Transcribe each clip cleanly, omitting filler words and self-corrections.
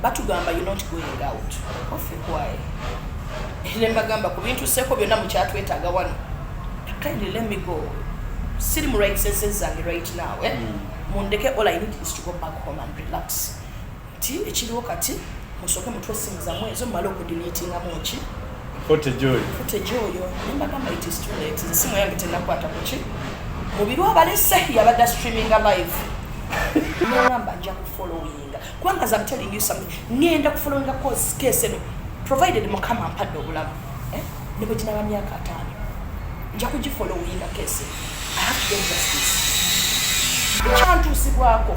Batugamba, "You not going out ofe kwaye." Ne mbagamba, ku bintuseeko byonna mukyatwetaaga wano, kindly let me go. Siri mu right senses zange right now, eh? Mundeke, all I need is to go back home and relax. Nti ekiriwo kati, musooke mutwe essimu zammwe ezo, mumale okudeletingamu ki? Footage oyo. Footage oyo. Nembagamba, it is too late, esimu yange tenakwata kuki. Mubiru abalese yabadde streaminga live. Nengamba nja kufollowinga, kubanga as I'm telling you something, ngenda kufollowinga cause case eno, provided Mukama ampadde obulamu, eh? Ne bwe ginaba myaka 50, nja kugifollowinga case. I have to get justice. Ekyantuusibwako,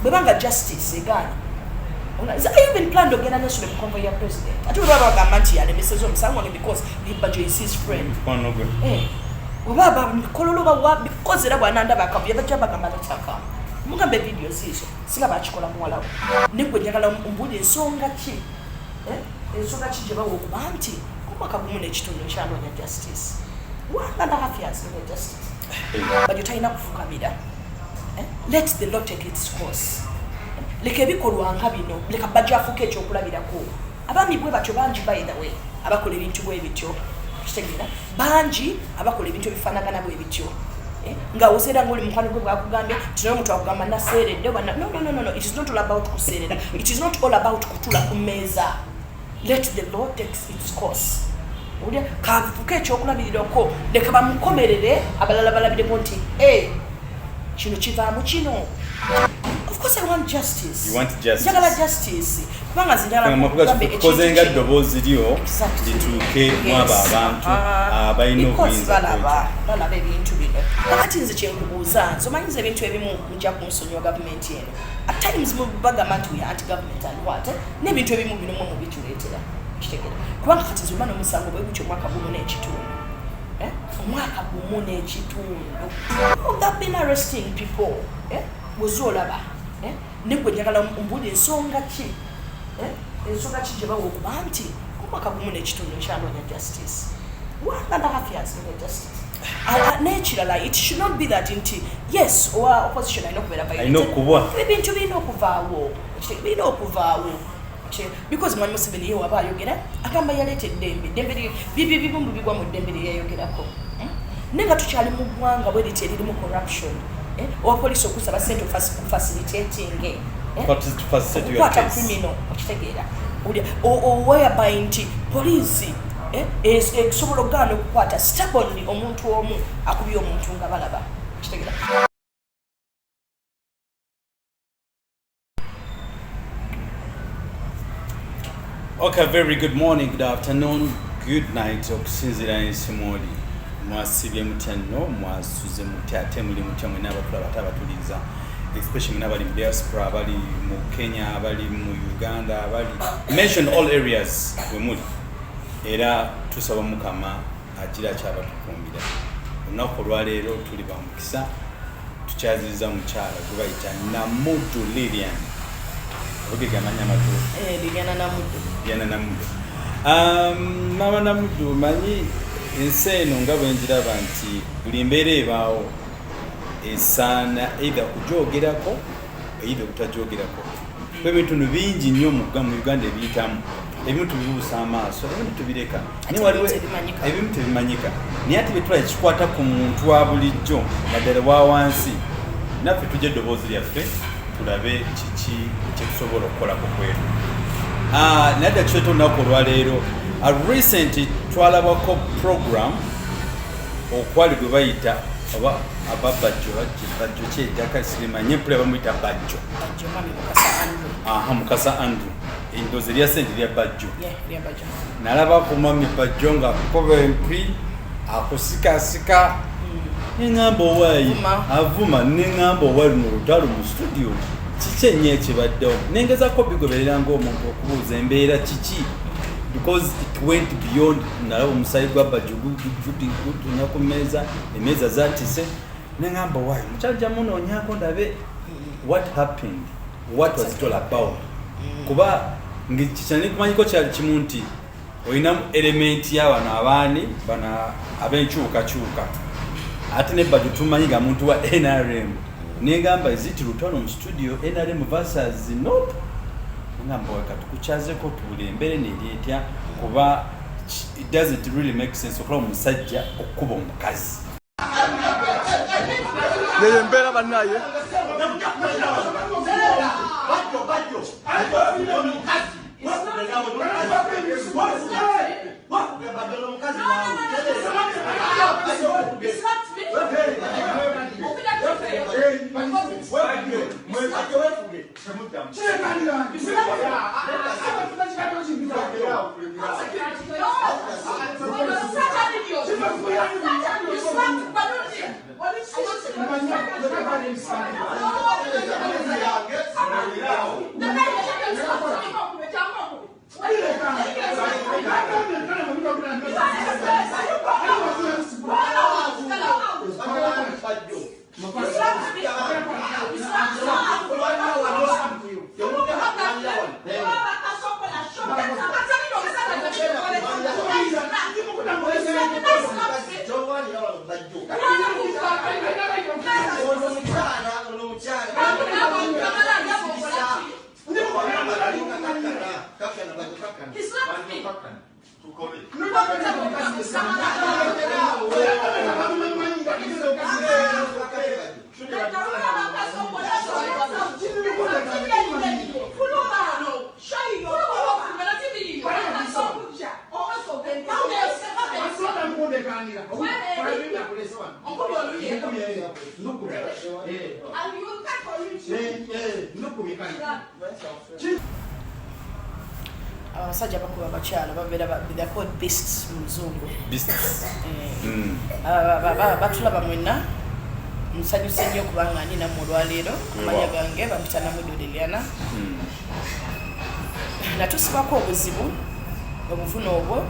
bwebanga justice egaanye, I even planned ogenda nesule mu convoy ya president. Ate bwe baba bagamba nti yalemeseza omusango wange because Bajjo is his friend. Mukwano gwe. Eh, oba bakololo bawa, because era bwanandaba akavuyo bajja bagamba tataka mugambe video ziizo singa bakikola muwalawo. Ne gwe njagala mbuulire ensonga ki, eh? Ensonga ki gye bawa okuba nti omwaka gumu n'ekitundu nkyanoonya justice? 1.5 years noonya justice. Bajjo talina kufukamira, eh? Let the law take its course. Leka ebikolwa nga bino, leka Bajjo afuuka ekyokulabirako. Abaami bwe batyo bangi, by the way, abakola ebintu bwe bityo. Kitegeera, bangi abakola ebintu ebifaanagana bwe bityo. Eh, nga oseera ngaoli mukwano gwe bwakugambye tinaye omuntu akugamba naseeredde oba no, no, no, no, no. It is not all about kuseerera, it is not all about kutula ku mmeeza. Let the law takes its course. Owulira? Kafuuke ekyokulabirirako, leka bamukomerere, abalala balabireko nti e kino kivaamu kino. Of course I want justice. You want justice. Njagala justice, kubanga nze njagala kugambe ekintu tukoze nga kino. Ddoboozi lyo lituuke mu abo abantu Ah, abalina because obuyinza. Balaba, balaba ebintu bino. Kakati nze kyenkubuuza, nze omanyiza ebintu ebimu, mujja kunsonyiwa, gavumenti eno at times bagamba nti we are anti government and what, eh? N'ebintu ebimu bino mwe mubituleetera, kitegeera? Kubanga kati nze oba n'omusango bwe gutyo omwaka gumu n'ekitundu, eh? Omwaka gumu n'ekitundu. Oh, they've been arresting people, eh? Bw'ozza olaba, eh? Ne gwe njagala mbuulire ensonga ki, eh? Ensonga ki gye bawa okuba nti omwaka gumu n'ekitundu nkyanoonya justice? 1.5 years noonya justice. Ah, ah, n'ekirala, it should not be that nti yes, owa opposition alina okubeera Alina violated. okubwa. Ebintu birina okuvaawo, birina okuvaawo, because Mwami Museveni ye waba ayogera agamba yaleeta eddembe, eddembe bibyo bimu bigwa mu ddembe lyeyayogerako, Naye nga tukyali mu ggwanga bwe liti eririmu corruption, eh? Owa poliisi okusaba sente facilitating, eh? Facilitate your Okukwata case. criminal, okitegeera? Whereby nti poliisi, eh, esobola okugaana okukwata stubbornly omuntu omu akubye omuntu nga balaba, okitegeera? Okay, very good morning, good afternoon, good night. Okusinziira ensi mwoli, mwasibye mutya nno, mwasuze mutya, ate muli mutya mwena abatulaba ate abatuliriza, especially mwena abali mu diaspora, abali mu Kenya, abali mu Uganda, abali mention all areas we muli. Era tusaba Mukama agira akyabatukuumira. Olunaku olwaleero tuli ba mukisa, tukyaziriza mukyala gwe bayita Namuddu Lilian. Obugege amanya amatuufu? Eh, Liliana Namuddu. Liliana Namuddu. Mama Namuddu, manyi ensi eno nga bwe njiraba nti buli mbeera ebaawo esaana either kugyogerako either obutagyogerako, kuba ebintu no bingi nnyo mu Uganda ebiyitamu. Ebimu tubibuusa amaaso, ebimu tubireka. Ate Naye waliwo ebimu tebimanyika. Ebimu tebimanyika, naye ate byetulaba kikwata ku muntu wa bulijjo naddala wa wansi. Naffe tujja eddoboozi lyaffe tulabe kiki kyetusobola okukolako kwero. Ah, naye dda kireeta olunaku olwaleero. Ah, recent twalabako program okwali gwe bayita oba ababajjo, bajjo kyejaka sirimanye mpula, bamuyita Bajjo. Bajjo, Mwami Mukasa Andrew. Aha, Mukasa Andrew, endoozi erya sente erya Bajjo. Yeah, lya Bajjo. Nalaba ku mwami Bajjo nga akuba empi, akusikasika, neŋamba owaayi Avuma. Avuma. Neŋamba owa luno olutalo mu studio kiki ennyo ekibaddewo? Nengezako bigoberera ngaomuntu okubuuza embeera kiki, because it went beyond. Nalaba omusayi gwa Bajjo gutunya ku mmeeza, emmeeza zatise. Neŋamba owaayi mukyajja munoonyako ndabe what happened, what was it all about, kuba nkikyanikumanyiko kyali kimu nti olinamu element y'abano abaani bano ab'enkyukakyuka, ate ne Bajjo tumanyi nga muntu wa NRM. Negamba, is it lutalo mu studio, NRM versus NUP? Ngamba katukukyazeko tuwulire embeera eno eri etya, kuba it doesn't really make sense okulaba omusajja okukuba omukazi. Yeyo embeera bannaye. Abasajja bakuba abakyala babeera, they're called beasts mu Luzungu. Beasts. Batulaba mwenna, nsanyuse nnyo okubanga ndi nammwe olwaleero. Amanya gange bampita Namuddu Liliana. Natusibako obuzibu obuvuna obwo,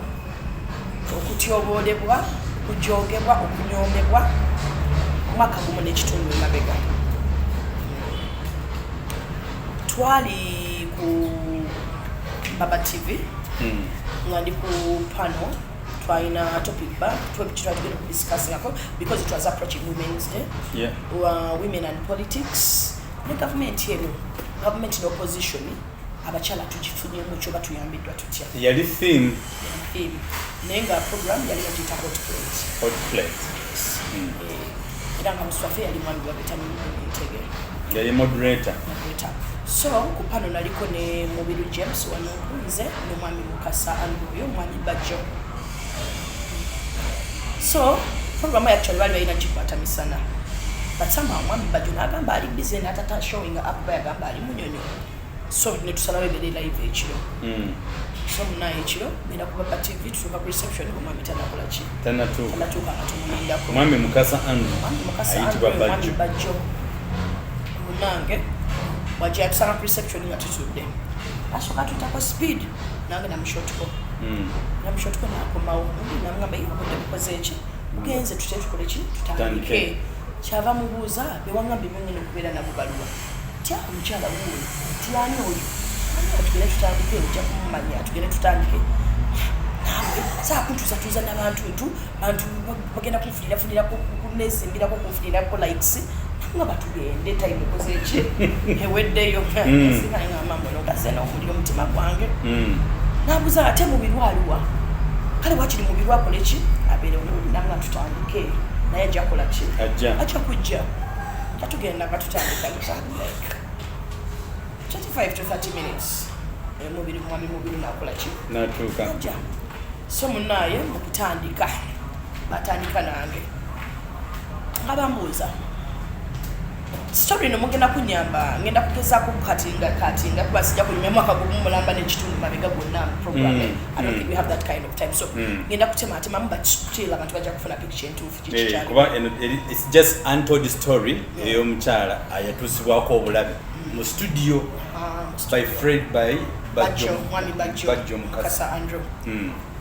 okutyoboolebwa, okujogebwa, okunyoomebwa omwaka 1.5 emabega. Twali ku Baba TV nga ndi ku panel, twalina topic ba twali tugenda okudiscussingako because it was approaching Women's Day, women and politics ne gavumenti eno, gavumenti ne opposition, abakyala tugifunyemu kyo, batuyambiddwa tutya? Yali theme. Theme, naye nga program yali bagiyita Hot Plate. Hot Plate. Eh, era nga muswafe yali mwami babetani Ntege. Yali moderator. Moderator. So ku panel naliko ne Mubiru James wano, nze n'omwami Mukasa Andrew, omwami Bajjo. So program actually bali balina gikwata misana, but somehow omwami Bajjo n'agamba ali busy n'atata showing up, bayagamba ali Munyonyo, so netusalawo ebeere live ekiro. So munaye ekiro genda ku Baba TV, tutuuka ku reception, omwami tanakola ki? Tanatuuka. Tanatuuka nga tumulindako. Mwami Mukasa Andrew. Mwami Mukasa ayitibwa Andrew, mwami Bajjo. Bajjo munange wajja yatusanga ku reception nga tutudde, asooka tuyitako speed, nange namushotko. Namushotko nakomawo, namugamba, "Ye, obudde bukoze eki? Bugenze, tutye tukole ki? Tutandike." Tutandike. Kyava mubuuza, "Bewangambye byongenda okubeera nabo baluwa?" Tya omukyala wuuyo tiyani oyo? Namugamba, "Tugende tutandike, ojja kumumanya, tugende tutandike." Naawe saakuntuusatuuza n'abantu ntu bantu bagenda kunfunirafunirako, kunezimbirako, kunfunirako likes. Nga tugende, time ekoze eki? Eweddeyo. Singa mama ono gaze n'omuliro omutima gwange. Nabuuza, "Ate Mubiru aliwa?" Kale wakiri Mubiru akole ki? Abeerewo. Nanga tutandike, naye ajja kola ki? Ajja. Ajja kujja. Katugenda nga tutandika like 25 to 30 minutes. Eh, Mubiri, mwami Mubiru nakola ki? Natuuka. Ajja. So munaye mu kutandika batandika nange nga bambuuza story no mugenda kunyamba, ngenda kugezaako kukatinga katinga kuba sijja kunyumya 1.5 mabega gwonna mu program. I don't think we have that kind of time, so ngenda kutematemamu, but still abantu bajja kufuna picture entuufu kiki Eh, kyali. Kuba eno it's just untold story ey'omukyala ayatuusibwako obulabe mu studio Ah, mu by studio. Fred, by Bajjo, mwami Bajjo. Bajjo Mukasa. Mukasa Andrew.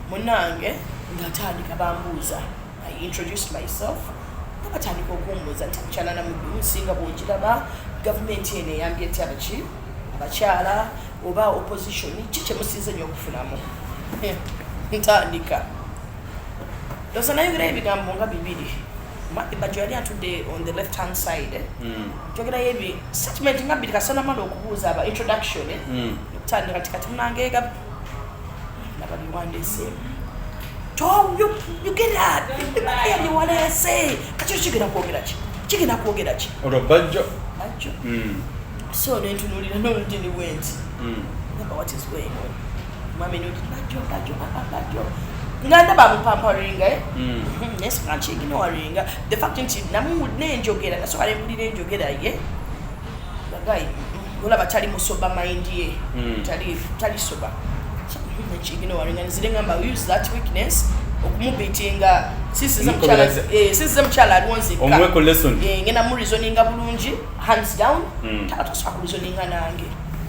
Munange ngatandika bambuuza, I introduced myself, nga batandika okumbuuza nti, "Mukyala Namuddu, nsinga bwogiraba gavumenti eno eyambye etya abaki abakyala oba opposition, ki kyemusinze nnyo okufunamu?" Ntandika ndowooza nayogerayo ebigambo nga bibiri. Mwami Bajjo yali atudde on the left hand side. Njogerayo ebi statement nga bbiri, kasita namala okubuuza aba introduction, eh? Tandika nti kati munangeega laba biwandiiseemu, toyogera bimala byewaleese. Kati kigenda kwogera ki? Kigenda kwogera ki? Olwo Bajjo. Bajjo. So nentunuulira n'oludini bwenti. Gamba, "What is going on?" Mwami nudi Bajjo, Bajjo, papa Bajjo, nga ndaba amupamparinga, eh? Naye soka nkiignoringa the fact nti namuwulira enjogera, nasooka nempulira enjogera ye gayi, olaba tali mu sober mind ye. Tali sober. So, nekiignoringa, nzire ngamba use that weakness okumubitinga. Sisize mukyala. Sisize mukyala aliwo nzekka. Omuweko lesson. Ngenda mu reasoninga bulungi, hands down. Tala tosobola kureasoninga nange.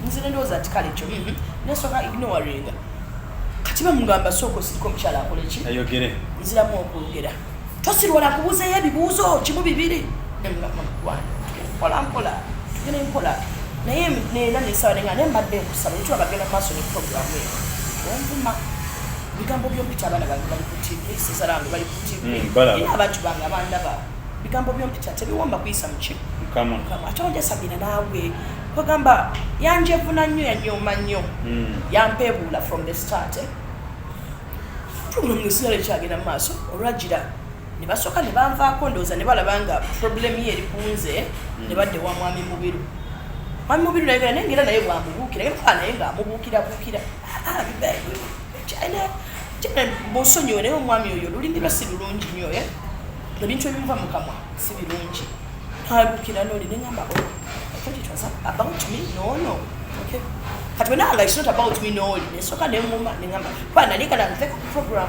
Nzire ndowooza nti kale ekyo, nesooka ignoringa. Kati bamugamba, "Sooka osirika, omukyala akole ki?" Ayogere. Nziramu okwogera, "Tosirwala kubuuzayo ebibuuzo kimu, bibiri." Mpola mpola, tugende mpola. Naye nena nesaba nenga naye mbadde nkusaba netuba bagenda mu maaso ne programu eno, onvuma bigambo byompita, abaana bange bali ku TV, sezala wange bali ku TV. Balaba. Era abantu bange abandaba, bigambo byompita tebiwomba kuyisa muki? Mukama. Mukama. Ate onjasabira naawe, kwegamba yanjevuna nnyo, yanyooma nnyo. Yampeebuula from the start, eh. Program esigala ekyagenda mu maaso. Olwagira ne basooka ne banvaako, ndowooza ne balaba nga problem ye eri ku nze, ne badda ewa Mwami Mubiru. Mwami Mubiru naye naye ngera naye bwamubuukira, ngera kuba naye ng'amubuukira buukira. Ah, bw'osonyiwe naye omwami oyo olulimi lwe si lulungi nnyo, eh? Ebintu ebimuva mu kamwa si birungi. Nabuukira noli neŋamba, "Oh, I thought it was about me." No, okay, kati bwe nga it's not about me nooli, nesooka neŋuma neŋamba kuba nali kala nveko ku program,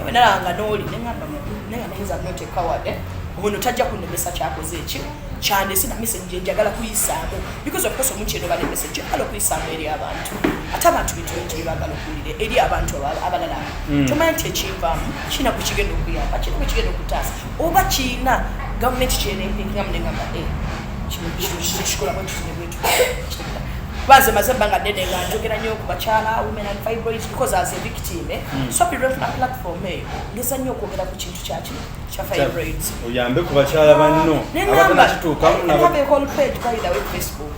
bwe nalanga nooli neŋamba nenga nayinza not a coward, eh? Ono tajja kunnemesa kyakoze eki kyandese na message gye njagala kuyisaamu, because of course omuntu eno ba ne message gyagala okuyisaamu eri abantu, ate abantu bintu bingi byebaagala okuwulira eri abantu abalala. Tomanya nti ekinvaamu kiina kwe kigenda okuyamba, kiina kwe kigenda okutaasa, oba kiina gavumenti kyenempingamu neŋamba, "Eh, kino kino kikola bwe tuti ne bwe tuti." Baze maze ebbanga ddene nga njogera nnyo ku bakyala, women and fibroids, because as a victim, eh, so buli lwenfuna platform eyo ngeza nnyo okwogera ku kintu kyaki kya fibroids. Oyambe ku bakyala banno abatanakituukamu. I have a whole page, by the way, Facebook,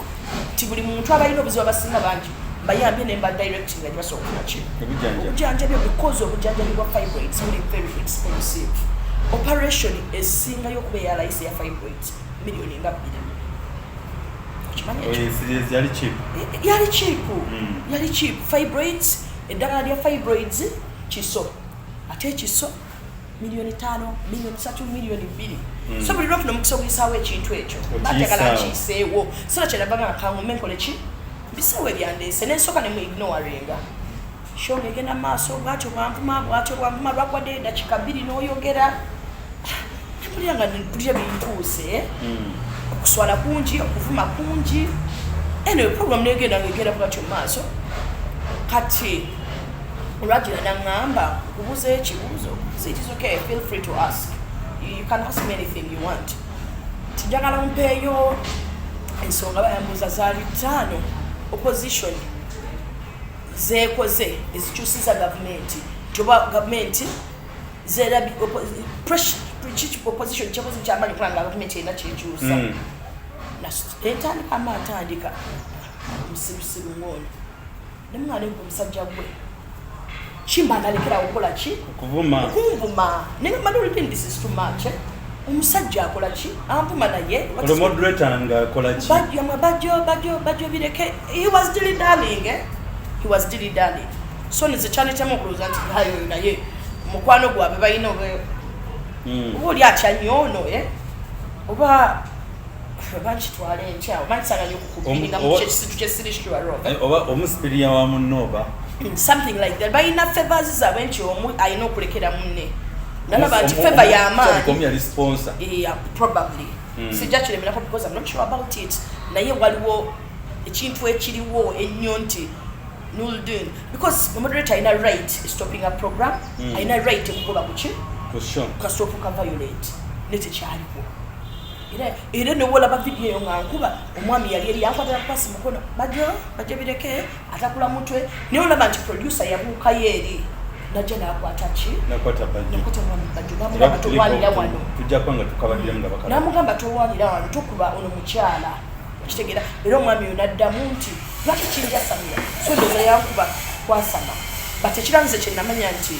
nti buli muntu abalina obuzibu, abasinga bangi mbayambye ne mba direct nga gyebasobola okufuna ki? Obujjanjabi. Obujjanjabi, because obujjanjabi bwa fibroids buli very expensive. Operation esingayo okuba eya layisi ya fibroids, miliyoni nga 2. Okimanyi ekyo? Oyo yali cheap. Yali cheap. Yali cheap. Fibroids, eddagala lya fibroids kiso, ate ekiso miliyoni 5, miliyoni 3, miliyoni 2. So buli lwofuna omukisa oguyisaawo ekintu ekyo, bategala Okiyisaawo. Nkiyiseewo. So kyenava nga kangume nkole ki, mbiseewo ebyandeese, nensooka ne mu ignoringa show ngegenda mu maaso bwatyo bwanvuma, bwatyo bwanvuma, lwakwadde eddakiika 2 n'oyogera. Mpulira nga mpulira bintuuse. Okuswala kungi, okuvuma kungi. Anyway, program negenda ngegenda bwatyo mu maaso. Kati olwagira naŋŋamba, "Nkubuuza ekibuuzo." So it is okay, feel free to ask, you can ask me anything you want. Tijagala mpeeyo ensonga. Bayambuuza zaali ttaano opposition zeekoze ezikyusiza gavumenti, nti oba gavumenti zerabi opposition kyekoze kyamaanyi okulaba nga gavumenti erina kyekyusa. Entandika ama atandika omusirusiru ng'ono nemwana gwe omusajja gwe kimba ndalekerawo okukola ki? Okuvuma. Okunvuma. Nengamba, "Nolidin, this is too much, eh?" Omusajja akola ki? Anvuma naye. Olwo moderator nga akola ki? Bajjo, mwe Bajjo, Bajjo, Bajjo bireke. He was dilly darling, eh? He was dilly darling. So nze kyanetamu okulowooza nti hayo oyo naye mukwano gwabwe balina oba oba oli atya nnyo ono, eh? Oba nkitwala enkya, oba nkisanga nnyo okukubiringa mu kintu kyesiri sure of, eh? Oba omusipiriya wa munno oba Something like that. Balina favors zaabwe nti omu alina okulekera munne, nalaba nti favor y'amaanyi. Omu yali sponsor. Yeah, probably. Sijja kiremerako because I'm not sure about it, naye waliwo ekintu ekiriwo ennyo nti Nuldin, because moderator alina right stopping a program. Alina right ekugoba kuki? Ku show. Kasoofuka violent ne tekyaliwo. Era newolaba vidiyo eyo nga nkuba omwami, yali eri yankwatira kupasi mukono, "Bajjo, Bajjo bireke," atakula mutwe. Naye olaba nti producer yabuukayo eri najja nakwata ki? Nakwata Bajjo. Nakwata omwami Bajjo, namugamba, "Tolwanira wano." Tujja kuba nga tukabaddiramu nga bakala. Namugamba, "Tolwanira wano, tokuba ono mukyala." Okitegeera? Era omwami oyo naddamu nti Lwaki kinjasamira? So ndowooza yankuba kwasama, but ekirangize kye namanya nti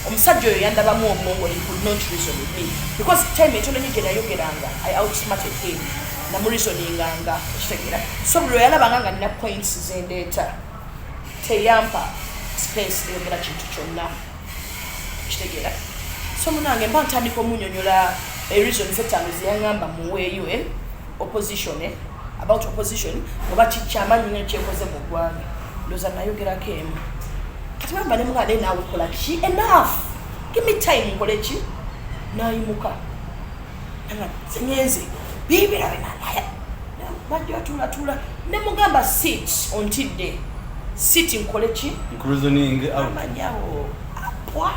omusajja oyo yandabamu obwongo. He could not reason with me because time etono nyo gye nayogeranga, I outsmarted him, namureasoninganga, okitegeera? So buli lwe yalabanga nga nina points zendeeta, teyampa space eyogera kintu kyonna, kitegeera? So munange mba ntandika omunyonyola reasons etaano zeyaŋŋamba muweeyo, opposition, about opposition oba kikyamaanyi nnyo kyekoze mu ggwanga. Ndowooza nayogerako emu. Kati bamba ne muganda, naawe kola ki? Enough, give me time nkole ki? Nayimuka nga ngenze bibirabe bajja tuulatuula, ne mugamba, "Sit, ontidde, sit nkole ki?" Nkureasoning out. Amanyawo apwa.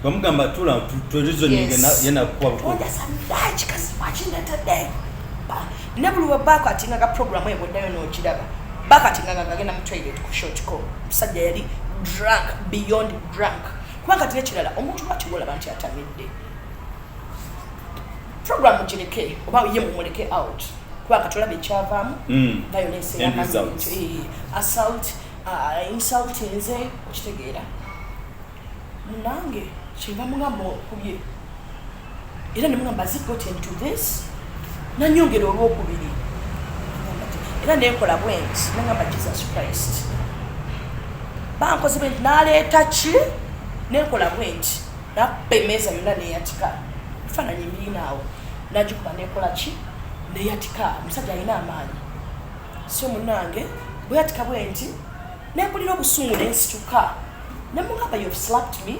Bamugamba tula twereasoning, Yes. ye nakuwa. Tonjasamira kikazi wakindetedde. Ne buli we bakatingaga program eyo, bweddayo n'okiraba, bakatingaga ngagenda mu toilet ku short call. Omusajja yali drunk beyond drunk, kubanga kati nekirala, omuntu lwaki gwolaba nti atamidde, program gireke oba ye mumuleke out, kubanga tolaba ekyavaamu. Violence. End results. Assault, insult nze, okitegeera? Munange kyenva mugamba okubye, era nemugamba, "Has it gotten to this?" Nanyongera olwokubiri. Nagamba era nenkola bwenti, nagamba, "Jesus Christ, bankoze bwenti." Naleeta ki, nenkola bwenti, nappa emeeza yonna neyatika. Ebifaananyi mbirina awo, nagikuba nekola ki, neyatika. Omusajja alina amaanyi. So munange bwe yatika bwenti, nempulira obusungu, nensituka, nemugamba, "You've slapped me."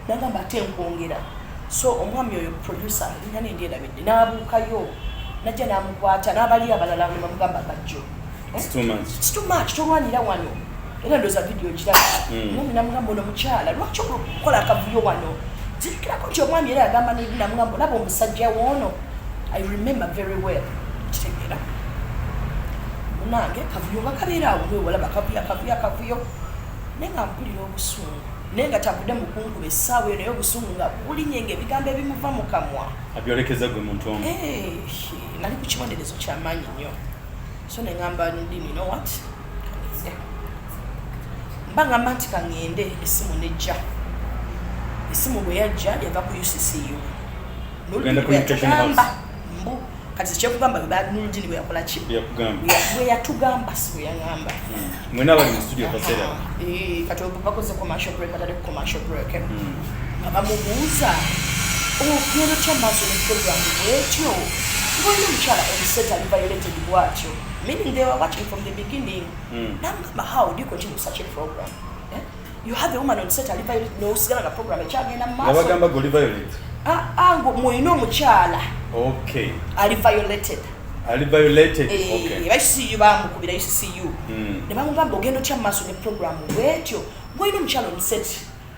Nagamba, "Ate nkwongera." So omwami oyo producer, erinnya nendyerabidde, n'abuukayo najja n'amukwata n'abali abalala ne bamugamba, "Bajjo." It's too much. It's too much, tolwanira wano. Era ndowooza video giraba. Omwami namugamba, "Ono mukyala, lwaki okukola akavuyo wano?" Nzijukirako nti omwami era yagamba nedi, namugamba, "Olaba omusajja woono." I remember very well, kitegeera? Munange kavuyo nga kabeera awo, newolaba kavuyo, akavuyo, akavuyo, naye nga mpulira obusungu, naye nga tavudde mu kunkuba essaawa eyo, naye obusungu nga bulinye, nga ebigambo ebimuva mu kamwa abyolekeza gwe muntu omu. Eh, nali ku kibonerezo kyamaanyi nnyo. So neŋŋamba, "Ndini, you know what, kaŋŋende." Mba ŋŋamba nti kaŋŋende, essimu nejja. Essimu bwe yajja, yava ku UCCU. Ogenda Communication Yatugamba House. mbu kati kyekugamba, Nuludini bwe yakola ki? Yakugamba. Bwe yatugamba, si bwe yaŋŋamba. Mwena abali mu studio kaseera. Eh, kati obwo bakoze commercial break, atali ku commercial break, nga bamubuuza, "Ogenda otya maaso ne program bwetyo ng'olina omukyala on set ali violated bwatyo?" Meaning they were watching from the beginning. Namugamba, "How do you continue such a program, eh? You have a woman on set ali violated, nosigala nga program ekyagenda mu maaso." Yabagamba goli violate? Ah, ah, ngo mwolina omukyala ali violated. Ali violated. Eh, ba UCCU bamukubira UCCU ne bamugamba, "Ogenda otya mu maaso ne program bwetyo ng'olina omukyala on set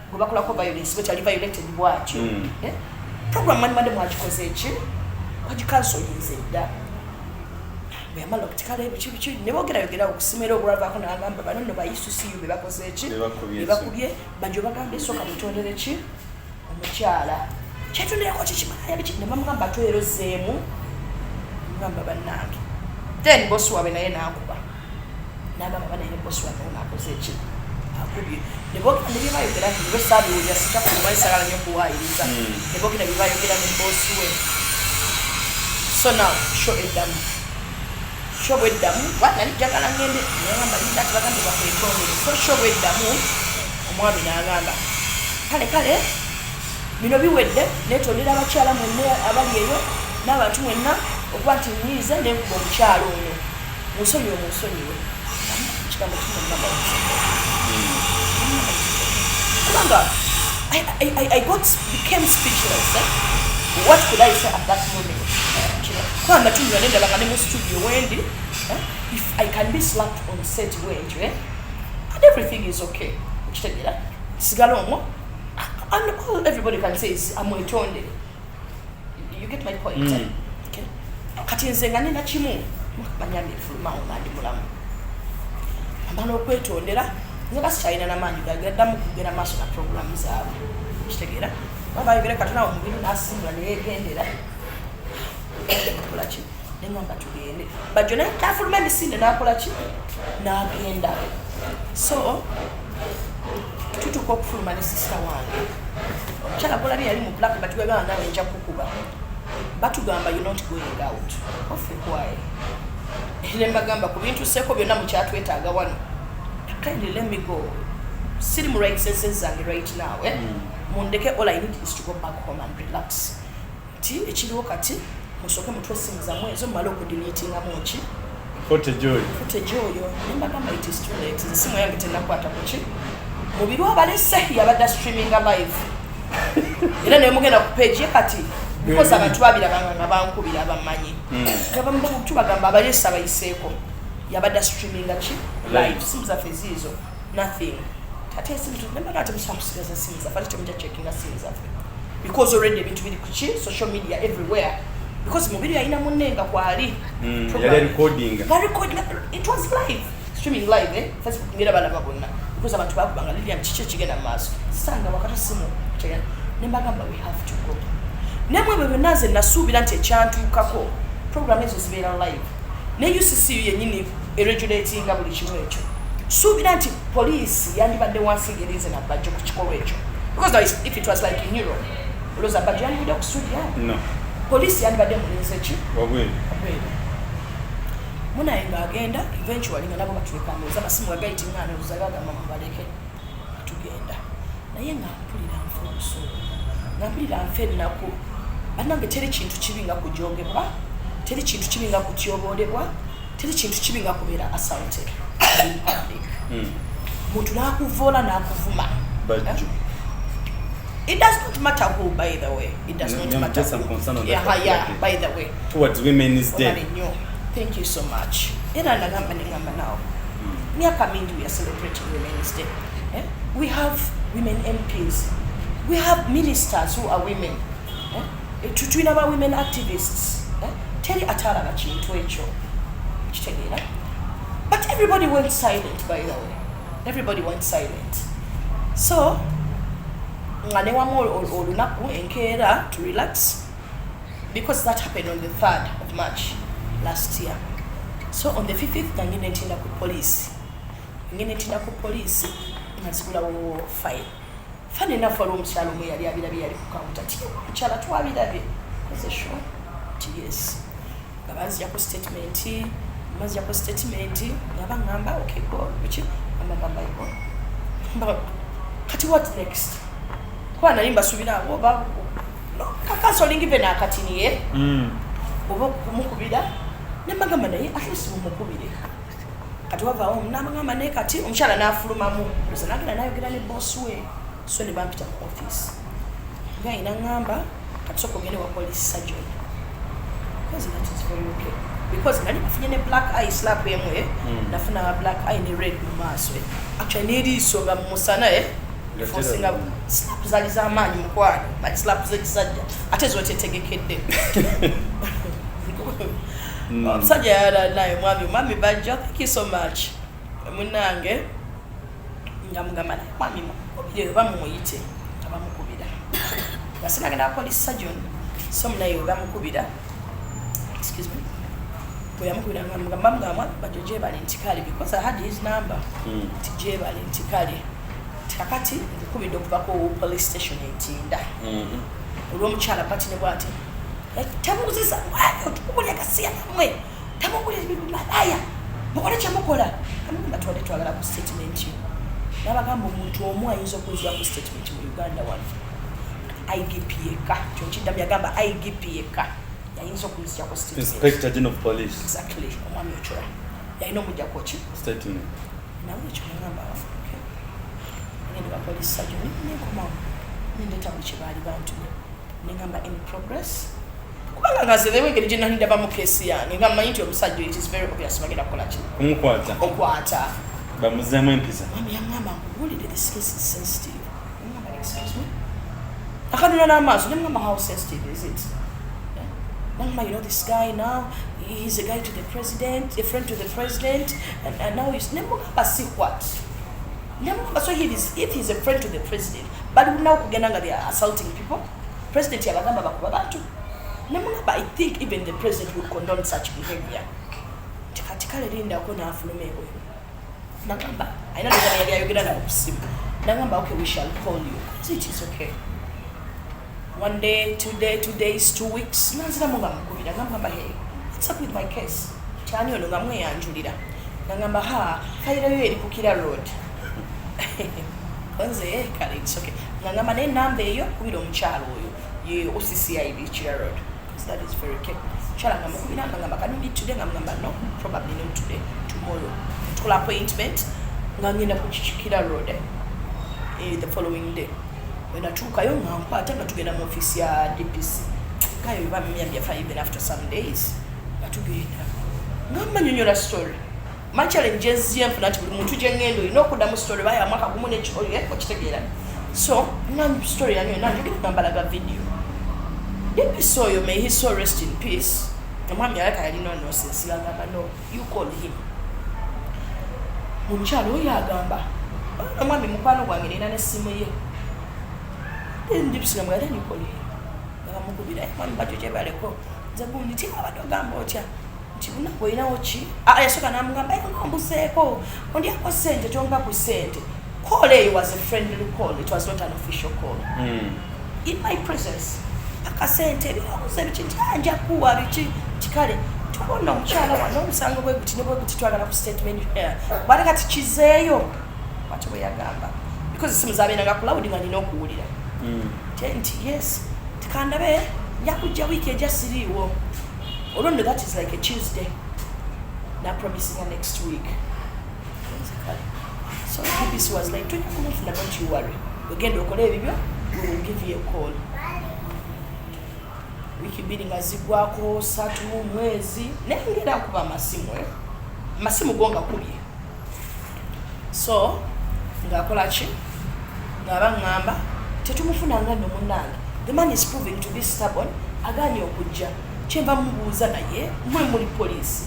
gwe bakolako violence bwetyo, ali violated bwatyo?" Eh? Program mwandibadde mwagikoze eki, mwagikansolinze dda. Bwe yamala okutikala ebiki biki ne bogerayogera okusimera obulavaako, nagamba, "Bano nno ba UCCU be bakoze eki?" Be bakubye. Be bakubye. Bajjo bagamba, "Esooka mutondere ki omukyala kyetondereko kikimala biki." Ne bamugamba, "Twerozeemu." Mugamba, "Bannange." Then bosi waabwe naye nakuba, nagamba, "Banaye, bosi waabwe ono akoze eki, akubye." Ne boogera ne byebayogera nti bwe saabiwulira, sikyakuba nsagala nnyo okuwaayiriza. Ne boogera byebayogera ne bosi we. So now show eddamu, show bweddamu, nali njagala ngende, nagamba, "Linda, ati bagambe bakwetondere." So show bweddamu, omwami n'agamba, "Kale kale, bino biwedde, netondera abakyala mwenna abali eyo n'abantu mwenna okuba nti nyiize nenkuba omukyala ono. Munsonyiwe, munsonyiwe." Ekigambo kimugamba, kubanga I became speechless, eh? What could I say at that moment? Kubanga natunywa nendaba nga ne mu studio wendi, eh? If I can be slapped on set wentyo, eh? And everything is okay, okitegeera? Sigala omwo and all everybody can say is amwetondere. You get my point? Mm. Okay. Kati nze nga nina kimu, manyambe efulumawo nga ndi mulamu, amala okwetondera, nze nga sikyalina namaanyi gagaddamu kugenda maaso na programu zaabwe, kitegeera? Oba bayogere katonawo, omubiri nasimbula neyegendera kolaki. Neŋamba tugende. Bajjo naye nafuluma emisinde, nakola ki, n'agenda. So tutuuka okufuluma ne sister wange, omukyala gwolabye yali mu black, batugamba, "Nawe nja kukuba." Batugamba, "You not going out ofekwaye." Ne mbagamba, "Ku bintuseeko byonna mukyatwetaaga wano? Kindly let me go. Siri mu right senses zange right now, eh? Mundeke. All I need is to go back home and relax." Nti ekiriwo kati, musooke mutwe essimu zammwe ezo, mumale okudeletingamu ki? Footage oyo. Footage oyo. Ne mbagamba, "It is too late. Esimu yange tenakwata kuki." Mubiru abalese yabadde streaminga live, era naye mugenda ku page ye kati, because abantu babirabanga nga bankubira, abamanyi nga tubagamba abalese abayiseeko, yabadde streaminga ki? Live. Simu zaffe ziizo, nothing. Ate esimu nembaga temusobola kusigaza simu zaffe, ate temujja checkinga simu zaffe, because already ebintu biri kuki? Social media everywhere. Because Mubiri yalina munne nga kwali. Yali recording. Nga recording. It was live streaming, live, eh? Facebook ngera balaba bonna, because abantu bakubanga, "Lilian, kiki ekigenda mu maaso?" Sanga wakati simu kyegenda. Ne mbagamba, "We have to go." Nemwe ebyo byonna, nze nasuubira nti ekyantuukako, program ezo zibeera live, ne UCCU yennyini eregulatinga buli kimu ekyo. Suubira nti poliisi yandibadde wansi ngerinze nabajjo ku kikolwa ekyo, because now if it was like in Europe, olowooza Bajjo yandibadde ku studio? No. Poliisi yandibadde mulinze ki? Wabweru. Wabweru. Munaye ng'agenda, eventually nga nabo batuleka, ndowooza amasimu gagayitinga, ndowooza gagamba mubaleke. Tugenda, naye nga mpulira nfa obusungu, nga mpulira nfa ennaku. Bannange, teri kintu kibi nga kujogebwa, teri kintu kibi nga kutyoboolebwa, teri kintu kibi nga kubeera assaulted in public. Muntu n'akuvoola, n'akuvuma. Bajjo. It does not matter who, by the way. It does not Yeah, matter just some who. concern on that Yeah, particular by the way. Towards Women's Day. Webale nnyo. Thank you so much. Era nagamba, negamba now, myaka mingi we are celebrating Women's Day, eh? We have women MPs, we have ministers who are women, eh? Tulina ba women activists, eh? Teri atalaba kintu ekyo, kitegeera. But everybody went silent, by the way. Everybody went silent. So nga newamu olunaku enkeera to relax, because that happened on the 3rd of March last year. So on the 5th nga ngenda ntinda ku police, ngenda ntinda ku police nga nzigulawo file. Funny enough, waliwo omukyala omu yali abirabye, yali ku counter ti, "Omukyala, twabirabye." Koze sure ti yes, nga banzijako statement, banzijako statement, nga baŋŋamba, "Okay, go." Biki ambagamba go. Kati what next? Kuba nali mbasuubira abo oba kakansolingi be naakatiniye oba okumukubira. Nembagamba, "Naye at least mumukubire." Kati wavaawo nabagamba, naye kati omukyala n'afulumamu oza nagenda nayogera ne boss we. So ne bampita mu office, nga naŋŋamba, "Kati soka ogende wa police surgeon," because that is very okay, because nali nafunye ne black eye, slap emu, eh? Nafuna black eye ne red mu maaso, eh? Actually n'eriiso nga mu musana, eh? Nga Forcinga. teraba. Slap zaali z'amaanyi, mukwano, like slap z'ekisajja ate zotetegekedde. Omusajja yalanaye, mwami Bajjo, thank you so much, munange. Nga mugamba, "Naye mwami, mukubire oba mumuyite." Nga bamukubira, nga sinagenda police surgeon. So munaye we bamukubira, excuse me, bwe yamukubira nga mugamba, mugamba, "Mwami Bajjo, gyebale," nti kale, because I had his number. Nti gyebale, nti kale, nti kakati nkukubidde okuva ku police station Entinda olw'omukyala pati ne bwati temuguziza otukubulya gasiya nammwe, temugulira bimalaya, mukole kyemukola. Amugamba, "Twale, twagala ku statement yo." Nabagamba, omuntu omu ayinza okunzira ku statement mu Uganda wano, IGP yekka. Kyokiddamu, yagamba IGP yekka yayinza okunzijako statement. Inspector General of Police. Exactly, omwami Ochola yalina omujjako ki? Statement. Nawe ekyo nagamba, "Okay." Ngende ba police surgeon, nenkomawo nendeta buli kyebaali bantumye, nengamba, "In progress," kubanga nga nze engeri gye nali ndabamu case yange, nga mmanyi nti omusajja, it is very obvious, bagenda kukola ki? Kumukwata. Okwata. Bamuzeemu empisa. Mwami yaŋŋamba, "Nkubuulire, this case is sensitive." Ngamba, "Excuse me?" Akanula n'amaaso. Nemugamba, "How sensitive is it?" Yeah? Nangamba, "You know this guy now, he's a guy to the president, a friend to the president, and now he's..." Nemugamba, "See what?" Nemugamba, "So he is, if he's a friend to the president, bali now kugenda nga they are assaulting people? President yabagamba bakuba bantu?" Nemugamba, "I think even the president would condone such behavior." Nti kati kale lindako n'afuluma ebweru. Nagamba alina nogana yali ayogera nabo ku ssimu. Nagamba, "Okay, we shall call you." So it is okay. One day, 2 day, 2 days, 2 weeks, nanziramu nga mukubira, ngamba, "Hey, what's up with my case?" Kyani ono nga mweyanjulira, nagamba, "Ha, fayiro yo eri ku Kira Road." Nze, "Eh, kale, it's okay." Nga ngamba, "Naye namba eyo kubira omukyalo oyo ye OC CID Kira Road." So that is very okay. Mukyala nga mukubira, nga ngamba, "Can you meet today?" Nga mugamba, "No, probably not today, tomorrow." Tukola appointment nga ngenda ku Kira Road, the following day. Wenatuukayo nga nkwata nga tugenda mu office ya DPC gayo bamyambya, even after some days nga tugenda nga mmanyonyola story, my challenges gyenfuna nti buli muntu gyengenda olina okuddamu story baya mwaka gumu okitegeera. So nga story yange yonna njogera nga mbalaga video. DPC oyo, may he so rest in peace, omwami alaka yalina nonsense, gagamba, "No, you call him." Omukyalo oyo agamba, "Omwami mukwano gwange, nina nessimu ye." DPC namugamba, "Then you call him." Nga bamukubira, "Mwami Bajjo, gyebaleko, nze gundi ti abadde ogamba otya nti bunaku olinawo ki?" Ah, yasooka namugamba, "Nga ombuseeko ondyako sente, tonka ku sente." Call eyo was a friendly call, it was not an official call. In my presence, akasente ebirabuze biki, nti, "Ah, nja kuwa biki." Kikale tubona omukyala wano omusango bwe guti ne bwe guti, twagala ku statement. Bwate kati kizeeyo bwatyo bwe yagamba, because esimu zabeeranga ku loud nga nina okuwulira. Nti yes, tikandabe njakujja wiiki ejja, siriiwo olwo nno, that is like a Tuesday, na promisinga next week. Nze kale, so DPC was like, "Tojja kumufuna, don't you worry, ogenda okole ebibyo, we will give you a call." Wiiki 2 nga ziggwako, 3, mwezi, naye ngenda nkuba amasimu, eh? Amasimu go nga kubye. So ng'akola ki, ng'aba ŋŋamba tetumufunanga nno munnange, the man is proving to be stubborn, agaanye okujja. Kyenva mubuuza, naye mwe muli poliisi,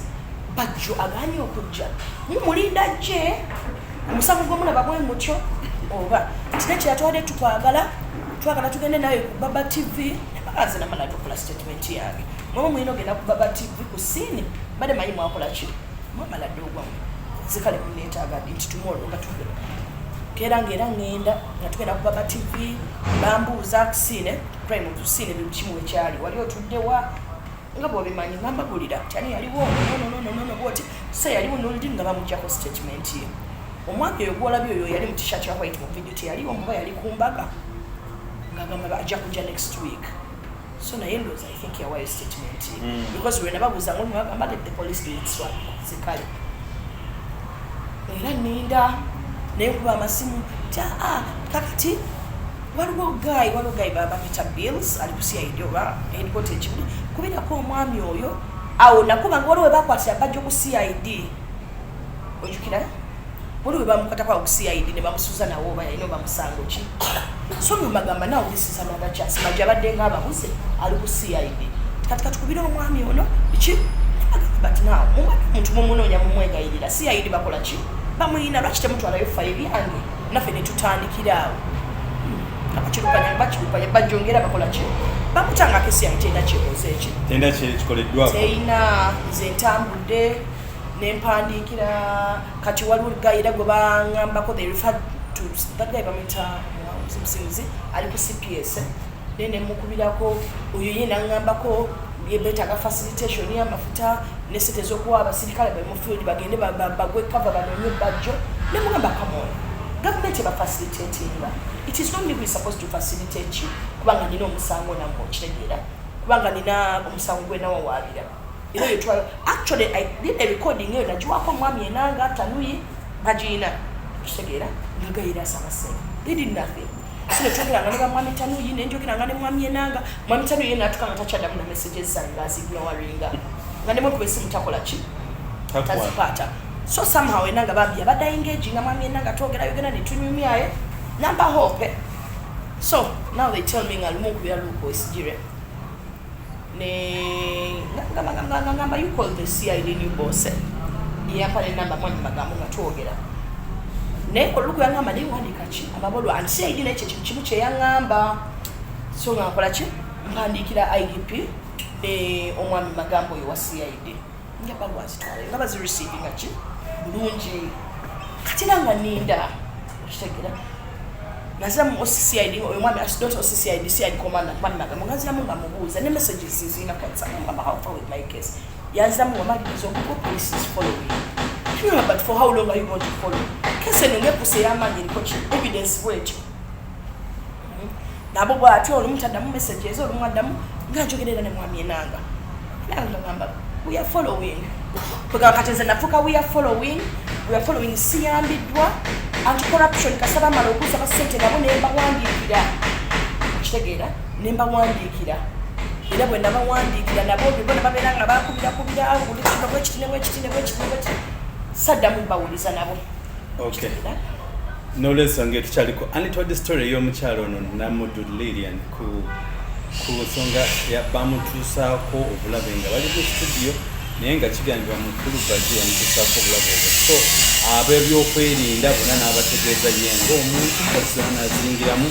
Bajjo agaanye okujja, mumulinda jje omusango gwomulaba bwe mutyo oba kina kyeyatwadde? Tukwagala, twagala tugende nawe ku Baba TV. Nze namala tukola statement yange, mwaba mulina ogenda ku Baba TV ku scene, badde manyi mwakola ki, mwamala dde ogwammwe. Nze kale muneetaaga ddi? Nti tomorrow. Nga tugenda keera ngaera ŋŋenda nga tugenda ku Baba TV, bambuuza scene, crime scene, buli kimu wekyali, wali otuddewa, nga bwobimanyi, nga mbagulira tyani yaliwo nonononono bwoti. So yaliwo noldi nga bamugjako statement ye. Omwami oyo gwolabye oyo yali mu T-shirt ya white mu video teyaliwo, muba yali ku mbaga, ngagamba ajja kujja next week. So naye ndowooza, I think yawayo statement ye. Because lwe nababuuza ngo bagamba, "Let the police do its work." Zikale era ninda naye nkuba amasimu ti aa kakati waliwo guy bamita Bills, ali ku CID oba headquarter ekibuli, kubirako omwami oyo awo. Nakuba nga waliwo webakwatira Bajjo ku CID, ojjukira waliwo webamukwatako awo ku CID ne bamusuza nawo oba yalina oba musango ki. So mbagamba, now this is another chance, Bajjo abadde nga ababuze, ali ku CID, kati katukubire omwami ono biki. But now mubadde omuntu mumunoonya, mumwegayirira, CID bakola ki, bamuyina, lwaki temutwalayo fayiri yange naffe netutandikira awo? Abakirupanya bakirupanya, bajongera bakola ki, bamutangako CID terina kyekoze eki. Tenda kikoleddwako. Terina. Nze ntambudde nempandiikira, kati waliwo gayira gwe baŋŋambako, they referred to that guy, bamuyita Muwanguzi Musinguzi, ali ku CPS, naye nemukubirako oyo ye naŋŋambako betaaga facilitation y'amafuta ne sente ez'okuwa abasirikale bali mu field bagende bagwe cover banoonye Bajjo. Nemugamba, "Come on, gavumenti ebafacilitatinga, it is not me who is supposed to facilitate you, kubanga nina omusango nammwe." Okitegeera, kubanga nina omusango gwe nawawaabira era oyo twala. Actually, I did a recording eyo nagiwaako omwami enanga tanuyi bagiyina, kitegeera, nga gayira asaba sente. They did nothing. So netwogeranga ne bamwami Tanuyi, nenjogeranga ne mwami Enanga. Mwami Tanuyi ye natuka nga takyaddamu na messages zange, azignoringa, nga nemwekuba esimu takola ki, tazikwata. So somehow Enanga bambi abadde engage nga mwami Enanga twogera yogera netunyumyayo namba hope. So now they tell me nga lumu nkubira Luke Osigire ne ngamba, "You call the CID new boss." Yampa nenamba mwami magambo nga twogera naye oluku yaŋŋamba naye wandiika ki amabolwa and CID naye kyekintu kimu kyeyaŋŋamba. So nga nkola ki, mpandiikira IGP. Ne omwami Magambo oyo wa CID, nga baluwa nzitwalayo, nga bazireceivinga ki bulungi. Kati era nga ninda, okitegera, naziramu OCCID, oyo mwami, not OCCID, CID commander, mwami Magambo, nga nziramu nga mubuuza ne messages zirina ku WhatsApp, ngamba, "How far with my case?" Yanziramu, "Wamaliriza okuko, police is following." Tugamba, "But for how long are you going to follow case eno ng'epuse ey'amaanyi, eriko ki evidence bwetyo?" Nabo bwatyo, olumu taddamu messages, olumu addamu. Nga njogera era ne mwami Enanga, Enanga ngamba, "We are following." Kwegamba kati nze nafuuka "we are following, we are following." Siyambiddwa. Anti-corruption kasaba amala okusaba ssente, nabo nembawandiikira, okitegeera, nembawandiikira. Era bwe nabawandiikira, nabo bona babeera nga bakubirakubira buli kino bwekiti ne bwekiti ne bwekiti ne bwekiti, saddamu bawuliza nabo. Okitegeera? Nolwensonga etukyaliko untold story ey'omukyalo ono Namudu Lilian ku nsonga bamutuusaako obulabe nga bali mu studio, naye nga kigambibwa mukulu Bajjo yamutuusaako obulabe obwo. So ab'ebyokwerinda bonna n'abategeeza ye ng'omuntu, polisi nazingiramu,